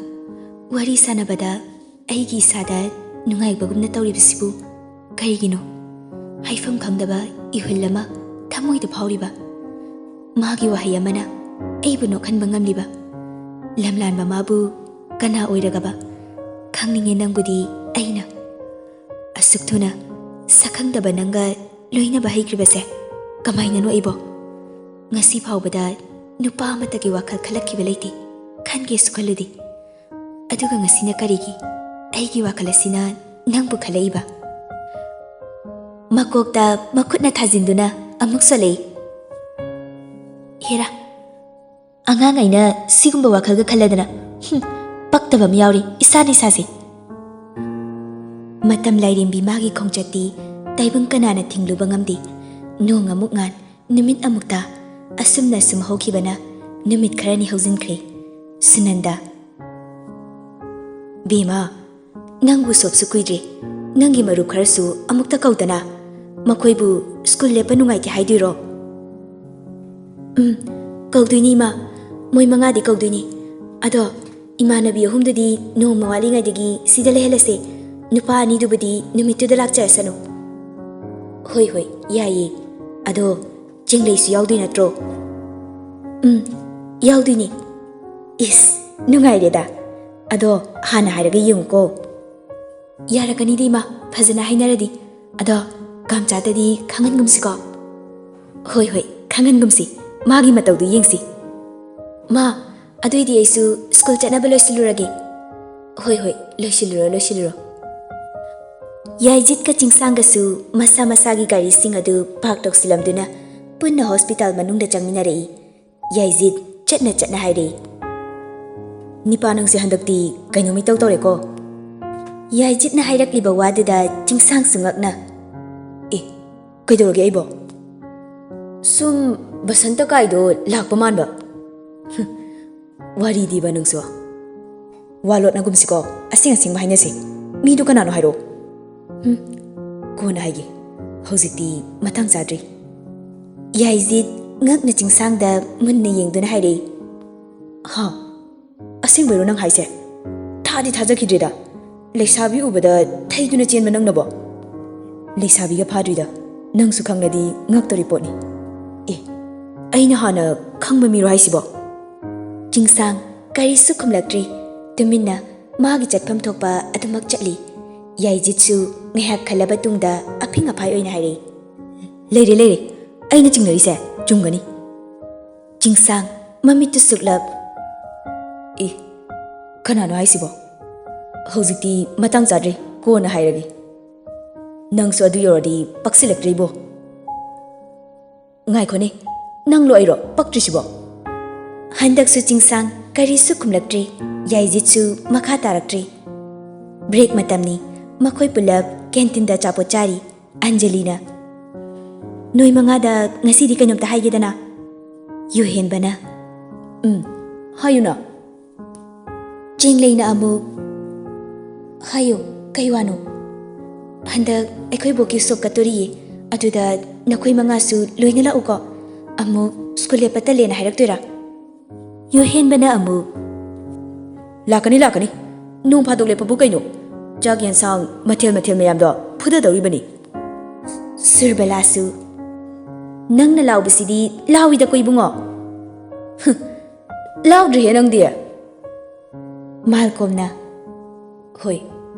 ꯋꯥꯔꯤ ꯁꯥꯟꯅꯕꯗ ꯑꯩꯒꯤ ꯏꯁꯥꯗ ꯅꯨꯡꯉꯥꯏꯕꯒꯨꯝꯅ ꯇꯧꯔꯤꯕꯁꯤꯕꯨ ꯀꯔꯤꯒꯤꯅꯣ? ꯍꯥꯏꯐꯝ ꯈꯪꯗꯕ ꯏꯍꯨꯜ ꯑꯃ ꯊꯃꯣꯏꯗ ꯐꯥꯎꯔꯤꯕ꯫ ꯃꯥꯒꯤ ꯋꯥꯍꯩ ꯑꯃꯅ ꯑꯩꯕꯨ ꯅꯣꯛꯍꯟꯕ ꯉꯝꯂꯤꯕ꯫ ꯂꯝꯂꯥꯟꯕ ꯃꯥꯕꯨ ꯀꯅꯥ ꯑꯣꯏꯔꯒꯕ? ꯈꯪꯅꯤꯡꯉꯦ ꯅꯪꯕꯨꯗꯤ ꯑꯩꯅ꯫ ꯑꯁꯨꯛ ꯊꯨꯅ ꯁꯛꯈꯪꯗꯕ ꯅꯪꯒ ꯂꯣꯏꯅꯕ ꯍꯩꯈ꯭ꯔꯤꯕꯁꯦ ꯀꯃꯥꯏꯅꯅꯣ ꯑꯩꯕꯣ? ꯉꯁꯤ ꯐꯥꯎꯕꯗ ꯅꯨꯄꯥ ꯑꯃꯠꯇꯒꯤ ꯋꯥꯈꯜ ꯈꯜꯂꯛꯈꯤꯕ ꯂꯩꯇꯦ꯫ ꯈꯟꯒꯦꯁꯨ ꯈꯜꯂꯨꯗꯦ꯫ ꯑꯗꯨꯒ ꯉꯁꯤꯅ ꯀꯔꯤꯒꯤ ꯑꯩꯒꯤ ꯋꯥꯈꯜ ꯑꯁꯤꯅ ꯅꯪꯕꯨ ꯈꯜꯂꯛꯏꯕ? ꯃꯀꯣꯛꯇ ꯃꯈꯨꯠꯅ ꯊꯥꯖꯤꯟꯗꯨꯅ ꯑꯃꯨꯛ ꯁꯣꯜꯂꯛꯏ꯫ ꯍꯦꯔꯥ, ꯑꯉꯥꯡ ꯑꯩꯅ ꯁꯤꯒꯨꯝꯕ ꯋꯥꯈꯜꯒ ꯈꯜꯂꯗꯅ, ꯍꯨꯝ, ꯄꯛꯇꯕ ꯑꯃ ꯌꯥꯎꯔꯤ ꯏꯁꯥꯅ ꯏꯁꯥꯁꯦ꯫ ꯃꯇꯝ ꯂꯥꯏꯔꯦꯝꯕꯤ ꯃꯥꯒꯤ ꯈꯣꯡꯆꯠꯇꯤ ꯇꯥꯏꯕꯪ ꯀꯅꯥꯅ ꯊꯤꯡꯂꯨꯕ ꯉꯝꯗꯦ꯫ ꯅꯣꯡ ꯑꯃꯨꯛ ꯉꯥꯟ, ꯅꯨꯃꯤꯠ ꯑꯃꯨꯛ ꯇꯥ, ꯑꯁꯨꯝꯅ ꯁꯨꯝ ꯍꯧꯈꯤꯕꯅ ꯅꯨꯃꯤꯠ ꯈꯔꯅꯤ ꯍꯧꯖꯤꯟꯈ꯭ꯔꯦ꯫ ꯁꯨꯅꯟꯗ꯫ ꯕꯦꯝꯃ, ꯅꯪꯕꯨ ꯁꯣꯞꯁꯨ ꯀꯨꯏꯗ꯭ꯔꯤ꯫ ꯅꯪꯒꯤ ꯃꯔꯨꯞ ꯈꯔꯁꯨ ꯑꯃꯨꯛꯇ ꯀꯧꯗꯅ꯫ ꯃꯈꯣꯏꯕꯨ ꯁ꯭ꯀꯨꯜ ꯂꯦꯞꯄ ꯅꯨꯡꯉꯥꯏꯇꯦ ꯍꯥꯏꯗꯣꯏꯔꯣ? ꯎꯝ, ꯀꯧꯗꯣꯏꯅꯤ ꯏꯃꯥ꯫ ꯃꯣꯏ ꯃꯉꯥꯗꯤ ꯀꯧꯗꯣꯏꯅꯤ꯫ ꯑꯗꯣ ꯏꯃꯥꯟꯅꯕꯤ ꯑꯍꯨꯝꯗꯨꯗꯤ ꯅꯣꯡꯃ ꯋꯥꯠꯂꯤꯉꯩꯗꯒꯤ ꯁꯤꯗ ꯂꯩꯍꯜꯂꯁꯦ꯫ ꯅꯨꯄꯥ ꯑꯅꯤꯗꯨꯕꯨꯗꯤ ꯅꯨꯃꯤꯠꯇꯨꯗ ꯂꯥꯛꯆꯔꯁꯅꯨ꯫ ꯍꯣꯏ, ꯍꯣꯏ, ꯌꯥꯏꯌꯦ꯫ ꯑꯗꯣ ꯆꯦꯡꯂꯩꯁꯨ ꯌꯥꯎꯗꯣꯏ ꯅꯠꯇ꯭ꯔꯣ? ꯎꯝ, ꯌꯥꯎꯗꯣꯏꯅꯤ꯫ ꯏꯁ, ꯅꯨꯡꯉꯥꯏꯔꯦꯗ꯫ ꯑꯗꯣ ꯍꯥꯟꯅ ꯍꯥꯏꯔꯒ ꯌꯦꯡꯉꯨꯀꯣ꯫ ꯌꯥꯔꯛꯀꯅꯤꯗ ꯏꯃꯥ, ꯐꯖꯅ ꯍꯥꯏꯅꯔꯗꯤ꯫ ꯑꯗꯣ ꯀꯥꯝꯆꯥꯗꯗꯤ ꯈꯪꯍꯟꯒꯨꯝꯁꯤꯀꯣ? ꯍꯣꯏ, ꯍꯣꯏ, ꯈꯪꯍꯟꯒꯨꯝꯁꯤ꯫ ꯃꯥꯒꯤ ꯃꯇꯧꯗꯨ ꯌꯦꯡꯁꯤ꯫ ꯃꯥ, ꯑꯗꯨꯏꯗꯤ ꯑꯩꯁꯨ ꯁ꯭ꯀꯨꯜ ꯆꯠꯅꯕ ꯂꯣꯏꯁꯤꯜꯂꯨꯔꯒꯦ꯫ ꯍꯣꯏ, ꯍꯣꯏ, ꯂꯣꯏꯁꯤꯜꯂꯨꯔꯣ, ꯂꯣꯏꯁꯤꯜꯂꯨꯔꯣ꯫ ꯌꯥꯏꯖꯤꯠꯀ ꯆꯤꯡꯁꯥꯡꯒꯁꯨ ꯃꯁꯥ ꯃꯁꯥꯒꯤ ꯒꯥꯔꯤꯁꯤꯡ ꯑꯗꯨ ꯄꯥꯔꯛ ꯇꯧꯁꯤꯜꯂꯝꯗꯨꯅ ꯄꯨꯟꯅ ꯍꯣꯁꯄꯤꯇꯥꯜ ꯃꯅꯨꯡꯗ ꯆꯪꯃꯤꯟꯅꯔꯛꯏ꯫ ꯌꯥꯏꯖꯤꯠ ꯆꯠꯅ ꯆꯠꯅ ꯍꯥꯏꯔꯛꯏ, "ꯅꯤꯄꯥ, ꯅꯪꯁꯦ ꯍꯟꯗꯛꯇꯤ ꯀꯩꯅꯣꯝ ꯏꯇꯧ ꯇꯧꯔꯦꯀꯣ?" ꯌꯥꯏꯖꯤꯠꯅ ꯍꯥꯏꯔꯛꯂꯤꯕ ꯋꯥꯗꯨꯗ ꯆꯤꯡꯁꯥꯡꯁꯨ ꯉꯛꯅ, "ꯑꯦ, ꯀꯩꯗꯧꯔꯒꯦ ꯑꯩꯕꯣ?" "ꯁꯨꯝ ꯕꯁꯟꯇ ꯀꯥꯏꯗꯣ ꯂꯥꯛꯄ ꯃꯥꯟꯕ꯫" "ꯍꯨꯝ, ꯋꯥꯔꯤꯗꯤꯕ ꯅꯪꯁꯨ꯫ ꯋꯥ ꯂꯣꯠꯅꯒꯨꯝꯁꯤꯀꯣ, ꯑꯁꯦꯡ ꯑꯁꯦꯡꯕ ꯍꯥꯏꯅꯁꯤ꯫ ꯃꯤꯗꯨ ꯀꯅꯥꯅꯣ ꯍꯥꯏꯔꯣ?" "ꯍꯨꯝ, ꯀꯣꯟꯅ ꯍꯥꯏꯒꯦ꯫ ꯍꯧꯖꯤꯛꯇꯤ ꯃꯇꯥꯡ ꯆꯥꯗ꯭ꯔꯤ꯫" ꯌꯥꯏꯖꯤꯠ ꯉꯛꯅ ꯆꯤꯡꯁꯥꯡꯗ ꯃꯨꯟꯅ ꯌꯦꯡꯗꯨꯅ ꯍꯥꯏꯔꯛꯏ, "ꯍꯥ? ꯑꯁꯦꯡꯕꯩꯔꯣ ꯅꯪ ꯍꯥꯏꯁꯦ? ꯊꯥꯗꯤ ꯊꯥꯖꯈꯤꯗ꯭ꯔꯦꯗ꯫ ꯂꯩꯁꯥꯕꯤ ꯎꯕꯗ ꯊꯩꯗꯨꯅ ꯆꯦꯟꯕ ꯅꯪꯅꯕꯣ? ꯂꯩꯁꯥꯕꯤꯒ ꯐꯥꯗ꯭ꯔꯤꯗ꯫ ꯅꯪꯁꯨ ꯈꯪꯂꯗꯤ ꯉꯛꯇꯧꯔꯤ ꯄꯣꯠꯅꯤ꯫ ꯑꯦ, ꯑꯩꯅ ꯍꯥꯟꯅ ꯈꯪꯕ ꯃꯤꯔꯣ ꯍꯥꯏꯁꯤꯕꯣ?" ꯆꯤꯡꯁꯥꯡ ꯀꯔꯤꯁꯨ ꯈꯨꯝꯂꯛꯇ꯭ꯔꯤ꯫ ꯇꯨꯃꯤꯟꯅ ꯃꯥꯒꯤ ꯆꯠꯐꯝ ꯊꯣꯛꯄ ꯑꯗꯨꯃꯛ ꯆꯠꯂꯤ꯫ ꯌꯥꯏꯖꯤꯠꯁꯨ ꯉꯥꯏꯍꯥꯛ ꯈꯜꯂꯕ ꯇꯨꯡꯗ ꯑꯐꯤꯡ ꯑꯐꯥꯏ ꯑꯣꯏꯅ ꯍꯥꯏꯔꯛꯏ, "ꯂꯩꯔꯦ, ꯂꯩꯔꯦ꯫ ꯑꯩꯅ ꯆꯤꯡꯅꯔꯤꯁꯦ ꯆꯨꯝꯒꯅꯤ꯫" ꯆꯤꯡꯁꯥꯡ ꯃꯃꯤꯠꯇꯨ ꯁꯨꯛꯂꯞ, "ꯑꯦ, ꯀꯅꯥꯅꯣ ꯍꯥꯏꯁꯤꯕꯣ? ꯍꯧꯖꯤꯛꯇꯤ ꯃꯇꯥꯡ ꯆꯥꯗ꯭ꯔꯤ, ꯀꯣꯟꯅ ꯍꯥꯏꯔꯒꯦ꯫ ꯅꯪꯁꯨ ꯑꯗꯨ ꯌꯧꯔꯗꯤ ꯄꯛꯁꯤꯜꯂꯛꯇ꯭ꯔꯦ ꯏꯕꯣ꯫" "ꯉꯥꯏꯈꯣꯅꯦ, ꯅꯪꯂꯣ ꯑꯩꯔꯣ ꯄꯛꯇ꯭ꯔꯤꯁꯤꯕꯣ?" ꯍꯟꯗꯛꯁꯨ ꯆꯤꯡꯁꯥꯡ ꯀꯔꯤꯁꯨ ꯈꯨꯝꯂꯛꯇ꯭ꯔꯤ꯫ ꯌꯥꯏꯖꯤꯠꯁꯨ ꯃꯈꯥ ꯇꯥꯔꯛꯇ꯭ꯔꯤ꯫ ꯕ꯭ꯔꯦꯛ ꯃꯇꯝꯅꯤ꯫ ꯃꯈꯣꯏ ꯄꯨꯂꯞ ꯀꯦꯟꯇꯤꯟꯗ ꯑꯆꯥꯄꯣꯠ ꯆꯥꯔꯤ꯫ ꯑꯟꯖꯂꯤꯅ, "ꯅꯣꯏ ꯃꯉꯥꯗ ꯉꯁꯤꯗꯤ ꯀꯩꯅꯣꯝꯇ ꯍꯥꯏꯒꯦꯗꯅ?" ꯌꯨꯍꯦꯟꯕꯅ, "ꯎꯝ, ꯍꯥꯏꯌꯨꯅ꯫" ꯆꯦꯡꯂꯩꯅ ꯑꯃꯨꯛ, "ꯍꯥꯏꯌꯨ, ꯀꯩ ꯋꯥꯅꯣ?" "ꯍꯟꯗꯛ ꯑꯩꯈꯣꯏ ꯕꯣꯛꯀꯤ ꯁꯣꯞ ꯀꯠꯇꯣꯔꯤꯌꯦ, ꯑꯗꯨꯗ ꯅꯈꯣꯏ ꯃꯉꯥꯁꯨ ꯂꯣꯏꯅ ꯂꯥꯛꯎꯀꯣ꯫ ꯑꯃꯨꯛ ꯁ꯭ꯀꯨꯜ ꯂꯦꯞꯄ ꯇꯜꯂꯦꯅ ꯍꯥꯏꯔꯛꯇꯣꯏꯔꯥ?" ꯌꯨꯍꯦꯟꯕꯅ ꯑꯃꯨꯛ, "ꯂꯥꯛꯀꯅꯤ, ꯂꯥꯛꯀꯅꯤ꯫ ꯅꯣꯡ ꯐꯥꯗꯣꯛ ꯂꯦꯞꯄꯕꯨ ꯀꯩꯅꯣ? ꯆꯥꯛ ꯌꯦꯟꯁꯥꯡ ꯃꯊꯦꯜ ꯃꯊꯦꯜ ꯃꯌꯥꯝꯗꯣ ꯐꯨꯗꯗꯧꯔꯤꯕꯅꯤ꯫" ꯁꯨꯔꯕꯂꯥꯁꯨ, "ꯅꯪꯅ ꯂꯥꯎꯕꯁꯤꯗꯤ ꯂꯥꯎꯏꯗꯀꯣ ꯏꯕꯨꯡꯉꯣ꯫" "ꯍꯨꯝ, ꯂꯥꯎꯗ꯭ꯔꯤꯍꯦ ꯅꯪꯗꯤ꯫" ꯃꯥꯜꯀꯣꯝꯅ, "ꯍꯣꯏ,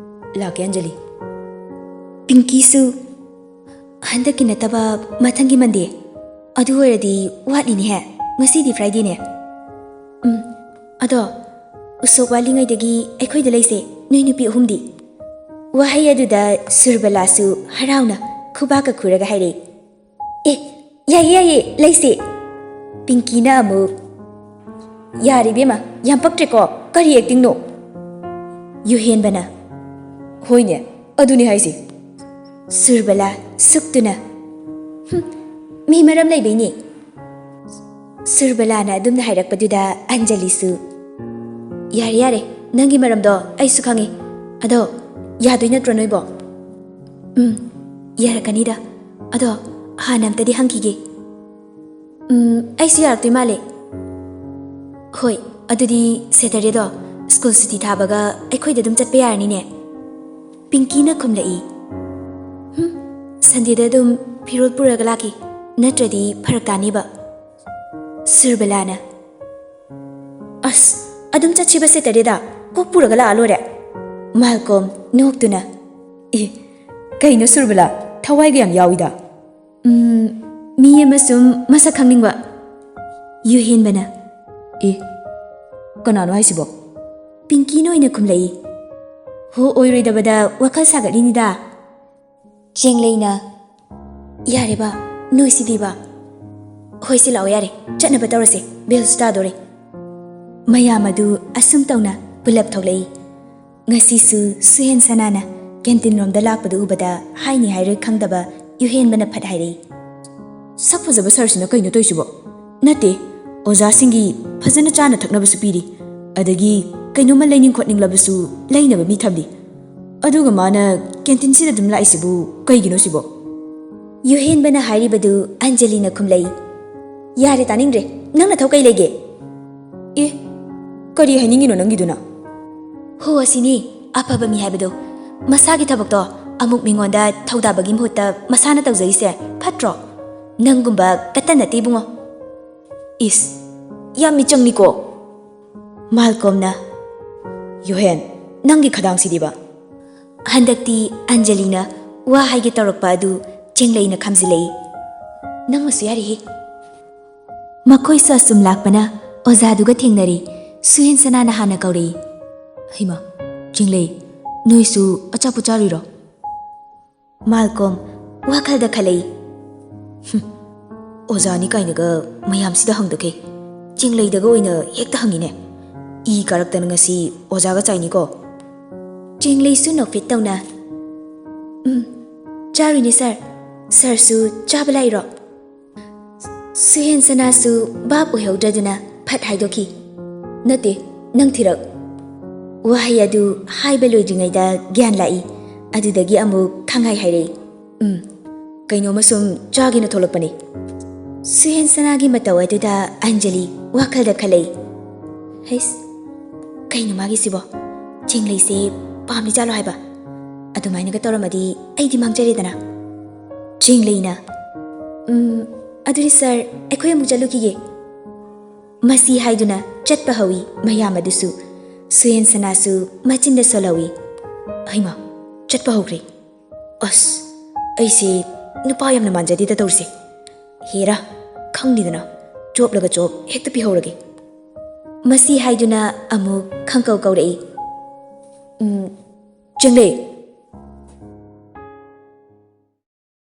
ꯂꯥꯛꯀꯦ ꯑꯟꯖꯂꯤ꯫" ꯄꯤꯡꯀꯤꯁꯨ, "ꯍꯟꯗꯛꯀꯤ ꯅꯠꯇꯕ ꯃꯊꯪꯒꯤ ꯃꯟꯗꯦ꯫ ꯑꯗꯨ ꯑꯣꯏꯔꯗꯤ ꯋꯥꯠꯂꯤꯅꯦꯍꯦ꯫ ꯉꯁꯤꯗꯤ Fridayꯅꯦ꯫ ꯎꯝ, ꯑꯗꯣ ꯎꯁꯣꯞ ꯋꯥꯠꯂꯤꯉꯩꯗꯒꯤ ꯑꯩꯈꯣꯏꯗ ꯂꯩꯁꯦ, ꯅꯣꯏ ꯅꯨꯄꯤ ꯑꯍꯨꯝꯗꯤ꯫ ꯋꯥꯍꯩ ꯑꯗꯨꯗ ꯁꯨꯔꯕꯂꯥꯁꯨ ꯍꯔꯥꯎꯅ ꯈꯨꯕꯥꯛꯀ ꯈꯨꯔꯒ ꯍꯥꯏꯔꯛꯏ, "ꯑꯦ, ꯌꯥꯏꯌꯦ, ꯌꯥꯏꯌꯦ, ꯂꯩꯁꯦ!" ꯄꯤꯡꯀꯤꯅ ꯑꯃꯨꯛ, "ꯌꯥꯔꯦ ꯏꯕꯦꯝꯃ, ꯌꯥꯝ ꯄꯛꯇ꯭ꯔꯦꯀꯣ, ꯀꯔꯤ actingꯅꯣ?" ꯌꯨꯍꯦꯟꯕꯅ, "ꯍꯣꯏꯅꯦ, ꯑꯗꯨꯅꯤ ꯍꯥꯏꯁꯦ꯫" ꯁꯨꯔꯕꯂꯥ ꯁꯨꯛꯇꯨꯅ, "ꯍꯨꯝ, ꯃꯤ ꯃꯔꯝ ꯂꯩꯕꯩꯅꯦ꯫" ꯁꯨꯔꯕꯂꯥꯅ ꯑꯗꯨꯝꯅ ꯍꯥꯏꯔꯛꯄꯗꯨꯗ ꯑꯟꯖꯂꯤꯁꯨ, "ꯌꯥꯔꯦ, ꯌꯥꯔꯦ, ꯅꯪꯒꯤ ꯃꯔꯝꯗꯣ ꯑꯩꯁꯨ ꯈꯪꯉꯤ꯫ ꯑꯗꯣ ꯌꯥꯗꯣꯏ ꯅꯠꯇ꯭ꯔꯣ ꯅꯣꯏꯕꯣ?" "ꯎꯝ, ꯌꯥꯔꯛꯀꯅꯤꯗ꯫ ꯑꯗꯣ ꯍꯥꯟꯅ ꯑꯝꯇꯗꯤ ꯍꯪꯈꯤꯒꯦ꯫" "ꯎꯝ, ꯑꯩꯁꯨ ꯌꯥꯔꯛꯇꯣꯏ ꯃꯥꯜꯂꯦ꯫" "ꯍꯣꯏ, ꯑꯗꯨꯗꯤ Saturdayꯗꯣ ꯁ꯭ꯀꯨꯜ ꯁꯨꯇꯤ ꯊꯥꯕꯒ ꯑꯩꯈꯣꯏꯗ ꯑꯗꯨꯝ ꯆꯠꯄ ꯌꯥꯔꯅꯤꯅꯦ?" ꯄꯤꯡꯀꯤꯅ ꯈꯨꯝꯂꯛꯏ, "ꯍꯨꯝ, Sundayꯗ ꯑꯗꯨꯝ ꯐꯤꯔꯣꯜ ꯄꯨꯔꯒ ꯂꯥꯛꯀꯦ, ꯅꯠꯇ꯭ꯔꯗꯤ ꯐꯔꯛ ꯇꯥꯅꯤꯕ꯫" ꯁꯨꯔꯕꯂꯥꯅ, "ꯑꯁ, ꯑꯗꯨꯝ ꯆꯠꯁꯤꯕ Saturdayꯗ, ꯀꯣꯛ ꯄꯨꯔꯒ ꯂꯥꯛꯑ ꯂꯣꯏꯔꯦ꯫" ꯃꯥꯜꯀꯣꯝ ꯅꯣꯛꯇꯨꯅ, "ꯑꯦ, ꯀꯩꯅꯣ ꯁꯨꯔꯕꯂꯥ, ꯊꯋꯥꯏꯒ ꯌꯥꯝ ꯌꯥꯎꯏꯗ꯫" "ꯎꯝ, ꯃꯤ ꯑꯃ ꯁꯨꯝ ꯃꯁꯛ ꯈꯪꯅꯤꯡꯕ꯫" ꯌꯨꯍꯦꯟꯕꯅ, "ꯑꯦ, ꯀꯅꯥꯅꯣ ꯍꯥꯏꯁꯤꯕꯣ?" ꯄꯤꯡꯀꯤꯅ ꯑꯣꯏꯅ ꯈꯨꯝꯂꯛꯏ꯫ "ꯍꯣ, ꯑꯣꯏꯔꯣꯏꯗꯕꯗ ꯋꯥꯈꯜ ꯁꯥꯒꯠꯂꯤꯅꯤꯗ꯫" ꯆꯦꯡꯂꯩꯅ, "ꯌꯥꯔꯦꯕ, ꯅꯣꯏꯁꯤꯗꯤꯕ꯫ ꯍꯣꯏ, ꯁꯤ ꯂꯥꯛꯑꯣ, ꯌꯥꯔꯦ, ꯆꯠꯅꯕ ꯇꯧꯔꯁꯦ, bellꯁꯨ ꯇꯥꯗꯣꯔꯦ꯫" ꯃꯌꯥꯝ ꯑꯗꯨ ꯑꯁꯨꯝ ꯇꯧꯅ ꯄꯨꯂꯞ ꯊꯣꯛꯂꯛꯏ꯫ ꯉꯁꯤꯁꯨ ꯁꯨꯍꯦꯟ ꯁꯅꯥꯅ canteen ꯔꯣꯝꯗ ꯂꯥꯛꯄꯗꯨ ꯎꯕꯗ ꯍꯥꯏꯅꯤ ꯍꯥꯏꯔꯣꯏ ꯈꯪꯗꯕ ꯌꯨꯍꯦꯟꯕꯅ ꯐꯠ ꯍꯥꯏꯔꯛꯏ, "ꯁꯛ ꯐꯖꯕ ꯁꯥꯔꯁꯤꯅ ꯀꯩꯅꯣ ꯇꯧꯏꯁꯤꯕꯣ? ꯅꯠꯇꯦ, ꯑꯣꯖꯥꯁꯤꯡꯒꯤ ꯐꯖꯅ ꯆꯥꯅ ꯊꯛꯅꯕꯁꯨ ꯄꯤꯔꯤ, ꯑꯗꯒꯤ ꯀꯩꯅꯣꯝꯃ ꯂꯩꯅꯤꯡ ꯈꯣꯠꯅꯤꯡꯂꯕꯁꯨ ꯂꯩꯅꯕ ꯃꯤ ꯊꯝꯂꯤ꯫ ꯑꯗꯨꯒ ꯃꯥꯅ canteenꯁꯤꯗ ꯑꯗꯨꯝ ꯂꯥꯛꯏꯁꯤꯕꯨ ꯀꯩꯒꯤꯅꯣ ꯁꯤꯕꯣ?" ꯌꯨꯍꯦꯟꯕꯅ ꯍꯥꯏꯔꯤꯕꯗꯨ ꯑꯟꯖꯂꯤꯅ ꯈꯨꯝꯂꯛꯏ, "ꯌꯥꯔꯦ, ꯇꯥꯅꯤꯡꯗ꯭ꯔꯦ꯫ ꯅꯪ ꯅꯊꯧ ꯀꯩ ꯂꯩꯒꯦ?" "ꯑꯦ, ꯀꯔꯤ ꯍꯥꯏꯅꯤꯡꯉꯤꯅꯣ ꯅꯪꯒꯤꯗꯨꯅ?" "ꯍꯣ, ꯑꯁꯤꯅꯤ ꯑꯐꯕ ꯃꯤ ꯍꯥꯏꯕꯗꯣ꯫ ꯃꯁꯥꯒꯤ ꯊꯕꯛꯇꯣ ꯑꯃꯨꯛ ꯃꯤꯉꯣꯟꯗ ꯊꯧꯗꯥꯕꯒꯤ ꯃꯍꯨꯠꯇ ꯃꯁꯥꯅ ꯇꯧꯖꯔꯤꯁꯦ ꯐꯠꯇ꯭ꯔꯣ? ꯅꯪꯒꯨꯝꯕ ꯀꯠꯇ ꯅꯠꯇꯦ, ꯏꯕꯨꯡꯉꯣ꯫" "ꯏꯁ, ꯌꯥꯝ ꯃꯤꯆꯪꯅꯤꯀꯣ꯫" ꯃꯥꯜꯀꯣꯝꯅ, "ꯌꯨꯍꯦꯟ, ꯅꯪꯒꯤ ꯈꯗꯥꯡꯁꯤꯗꯤꯕ?" ꯍꯟꯗꯛꯇꯤ ꯑꯟꯖꯂꯤꯅ ꯋꯥ ꯍꯥꯏꯒꯦ ꯇꯧꯔꯛꯄ ꯑꯗꯨ ꯆꯦꯡꯂꯩꯅ ꯈꯥꯝꯖꯤꯜꯂꯛꯏ꯫ ꯅꯪꯃꯁꯨ ꯌꯥꯔꯤꯍꯦ꯫ ꯃꯈꯣꯏꯁꯨ ꯑꯁꯨꯝ ꯂꯥꯛꯄꯅ ꯑꯣꯖꯥꯗꯨꯒ ꯊꯦꯡꯅꯔꯦ꯫ ꯁꯨꯍꯦꯟꯁꯅꯥꯅ ꯍꯥꯟꯅ ꯀꯧꯔꯛꯏ꯫ "ꯍꯩꯃꯥ, ꯆꯤꯡꯂꯩ, ꯅꯣꯏꯁꯨ ꯑꯆꯥꯄꯣꯠ ꯆꯥꯔꯨꯏꯔꯣ?" ꯃꯥꯜꯀꯣꯝ ꯋꯥꯈꯜꯗ ꯈꯜꯂꯛꯏ꯫ "ꯍꯨꯝ, ꯑꯣꯖꯥꯅꯤ ꯀꯥꯏꯅꯒ ꯃꯌꯥꯝꯁꯤꯗ ꯍꯪꯗꯈꯩ ꯆꯤꯡꯂꯩꯗꯒ ꯑꯣꯏꯅ ꯍꯦꯛꯇ ꯍꯪꯉꯤꯅꯦ꯫ ꯏ ꯀꯥꯔꯛꯇꯅ ꯉꯁꯤ ꯑꯣꯖꯥꯒ ꯆꯥꯏꯅꯤꯀꯣ?" ꯆꯤꯡꯂꯩꯁꯨ ꯅꯣꯛꯐꯦꯠ ꯇꯧꯅ, "ꯎꯝ, ꯆꯥꯔꯨꯏꯅꯦ ꯁꯥꯔ꯫ ꯁꯥꯔꯁꯨ ꯆꯥꯕ ꯂꯥꯛꯏꯔꯣ?" ꯁꯨꯍꯦꯟꯁꯅꯥꯁꯨ ꯚꯥꯞ ꯑꯣꯏꯍꯧꯗ꯭ꯔꯗꯨꯅ ꯐꯠ ꯍꯥꯏꯗꯣꯛꯈꯤ꯫ "ꯅꯠꯇꯦ, ꯅꯪ ꯊꯤꯔꯛ꯫" ꯋꯥꯍꯩ ꯑꯗꯨ ꯍꯥꯏꯕ ꯂꯣꯏꯗ꯭ꯔꯤꯉꯩꯗ ꯒ꯭ꯌꯥꯟ ꯂꯥꯛꯏ꯫ ꯑꯗꯨꯗꯒꯤ ꯑꯃꯨꯛ ꯈꯪꯍꯥꯏ ꯍꯥꯏꯔꯛꯏ꯫ "ꯎꯝ, ꯀꯩꯅꯣꯝꯃ ꯁꯨꯝ ꯆꯥꯒꯦꯅ ꯊꯣꯛꯂꯛꯄꯅꯤ꯫" ꯁꯨꯍꯦꯟꯁꯅꯥꯒꯤ ꯃꯇꯧ ꯑꯗꯨꯗ ꯑꯟꯖꯂꯤ ꯋꯥꯈꯜꯗ ꯈꯜꯂꯛꯏ꯫ "ꯍꯩꯁ, ꯀꯩꯅꯣ ꯃꯥꯒꯤꯁꯤꯕꯣ? ꯆꯤꯡꯂꯩꯁꯦ ꯄꯥꯝꯂꯤ ꯖꯥꯠꯂꯣ ꯍꯥꯏꯕ? ꯑꯗꯨꯃꯥꯏꯅꯒ ꯇꯧꯔꯝꯃꯗꯤ ꯑꯩꯗꯤ ꯃꯥꯡꯖꯔꯦꯗꯅ꯫" ꯆꯤꯡꯂꯩꯅ, "ꯎꯝ, ꯑꯗꯨꯗꯤ ꯁꯥꯔ, ꯑꯩꯈꯣꯏ ꯑꯃꯨꯛ ꯆꯠꯂꯨꯈꯤꯒꯦ꯫" ꯃꯁꯤ ꯍꯥꯏꯗꯨꯅ ꯆꯠꯄ ꯍꯧꯏ ꯃꯌꯥꯝ ꯑꯗꯨꯁꯨ꯫ ꯁꯨꯍꯦꯟꯁꯅꯥꯁꯨ ꯃꯆꯤꯟꯗ ꯁꯣꯜꯍꯧꯏ꯫ "ꯍꯩꯃꯥ, ꯆꯠꯄ ꯍꯧꯈ꯭ꯔꯦ꯫ ꯑꯁ, ꯑꯩꯁꯦ ꯅꯨꯄꯥ ꯌꯥꯝꯅ ꯃꯥꯟꯖꯗꯦꯗ ꯇꯧꯔꯤꯁꯦ꯫ ꯍꯦꯔꯥ, ꯈꯪꯅꯤꯗꯅ, ꯆꯣꯞꯂꯒ ꯆꯣꯞ ꯍꯦꯛꯇ ꯄꯤꯍꯧꯔꯒꯦ꯫" ꯃꯁꯤ ꯍꯥꯏꯗꯨꯅ ꯑꯃꯨꯛ ꯈꯪꯀꯧ ꯀꯧꯔꯛꯏ꯫ "ꯎꯝ, ꯆꯤꯡꯂꯩ,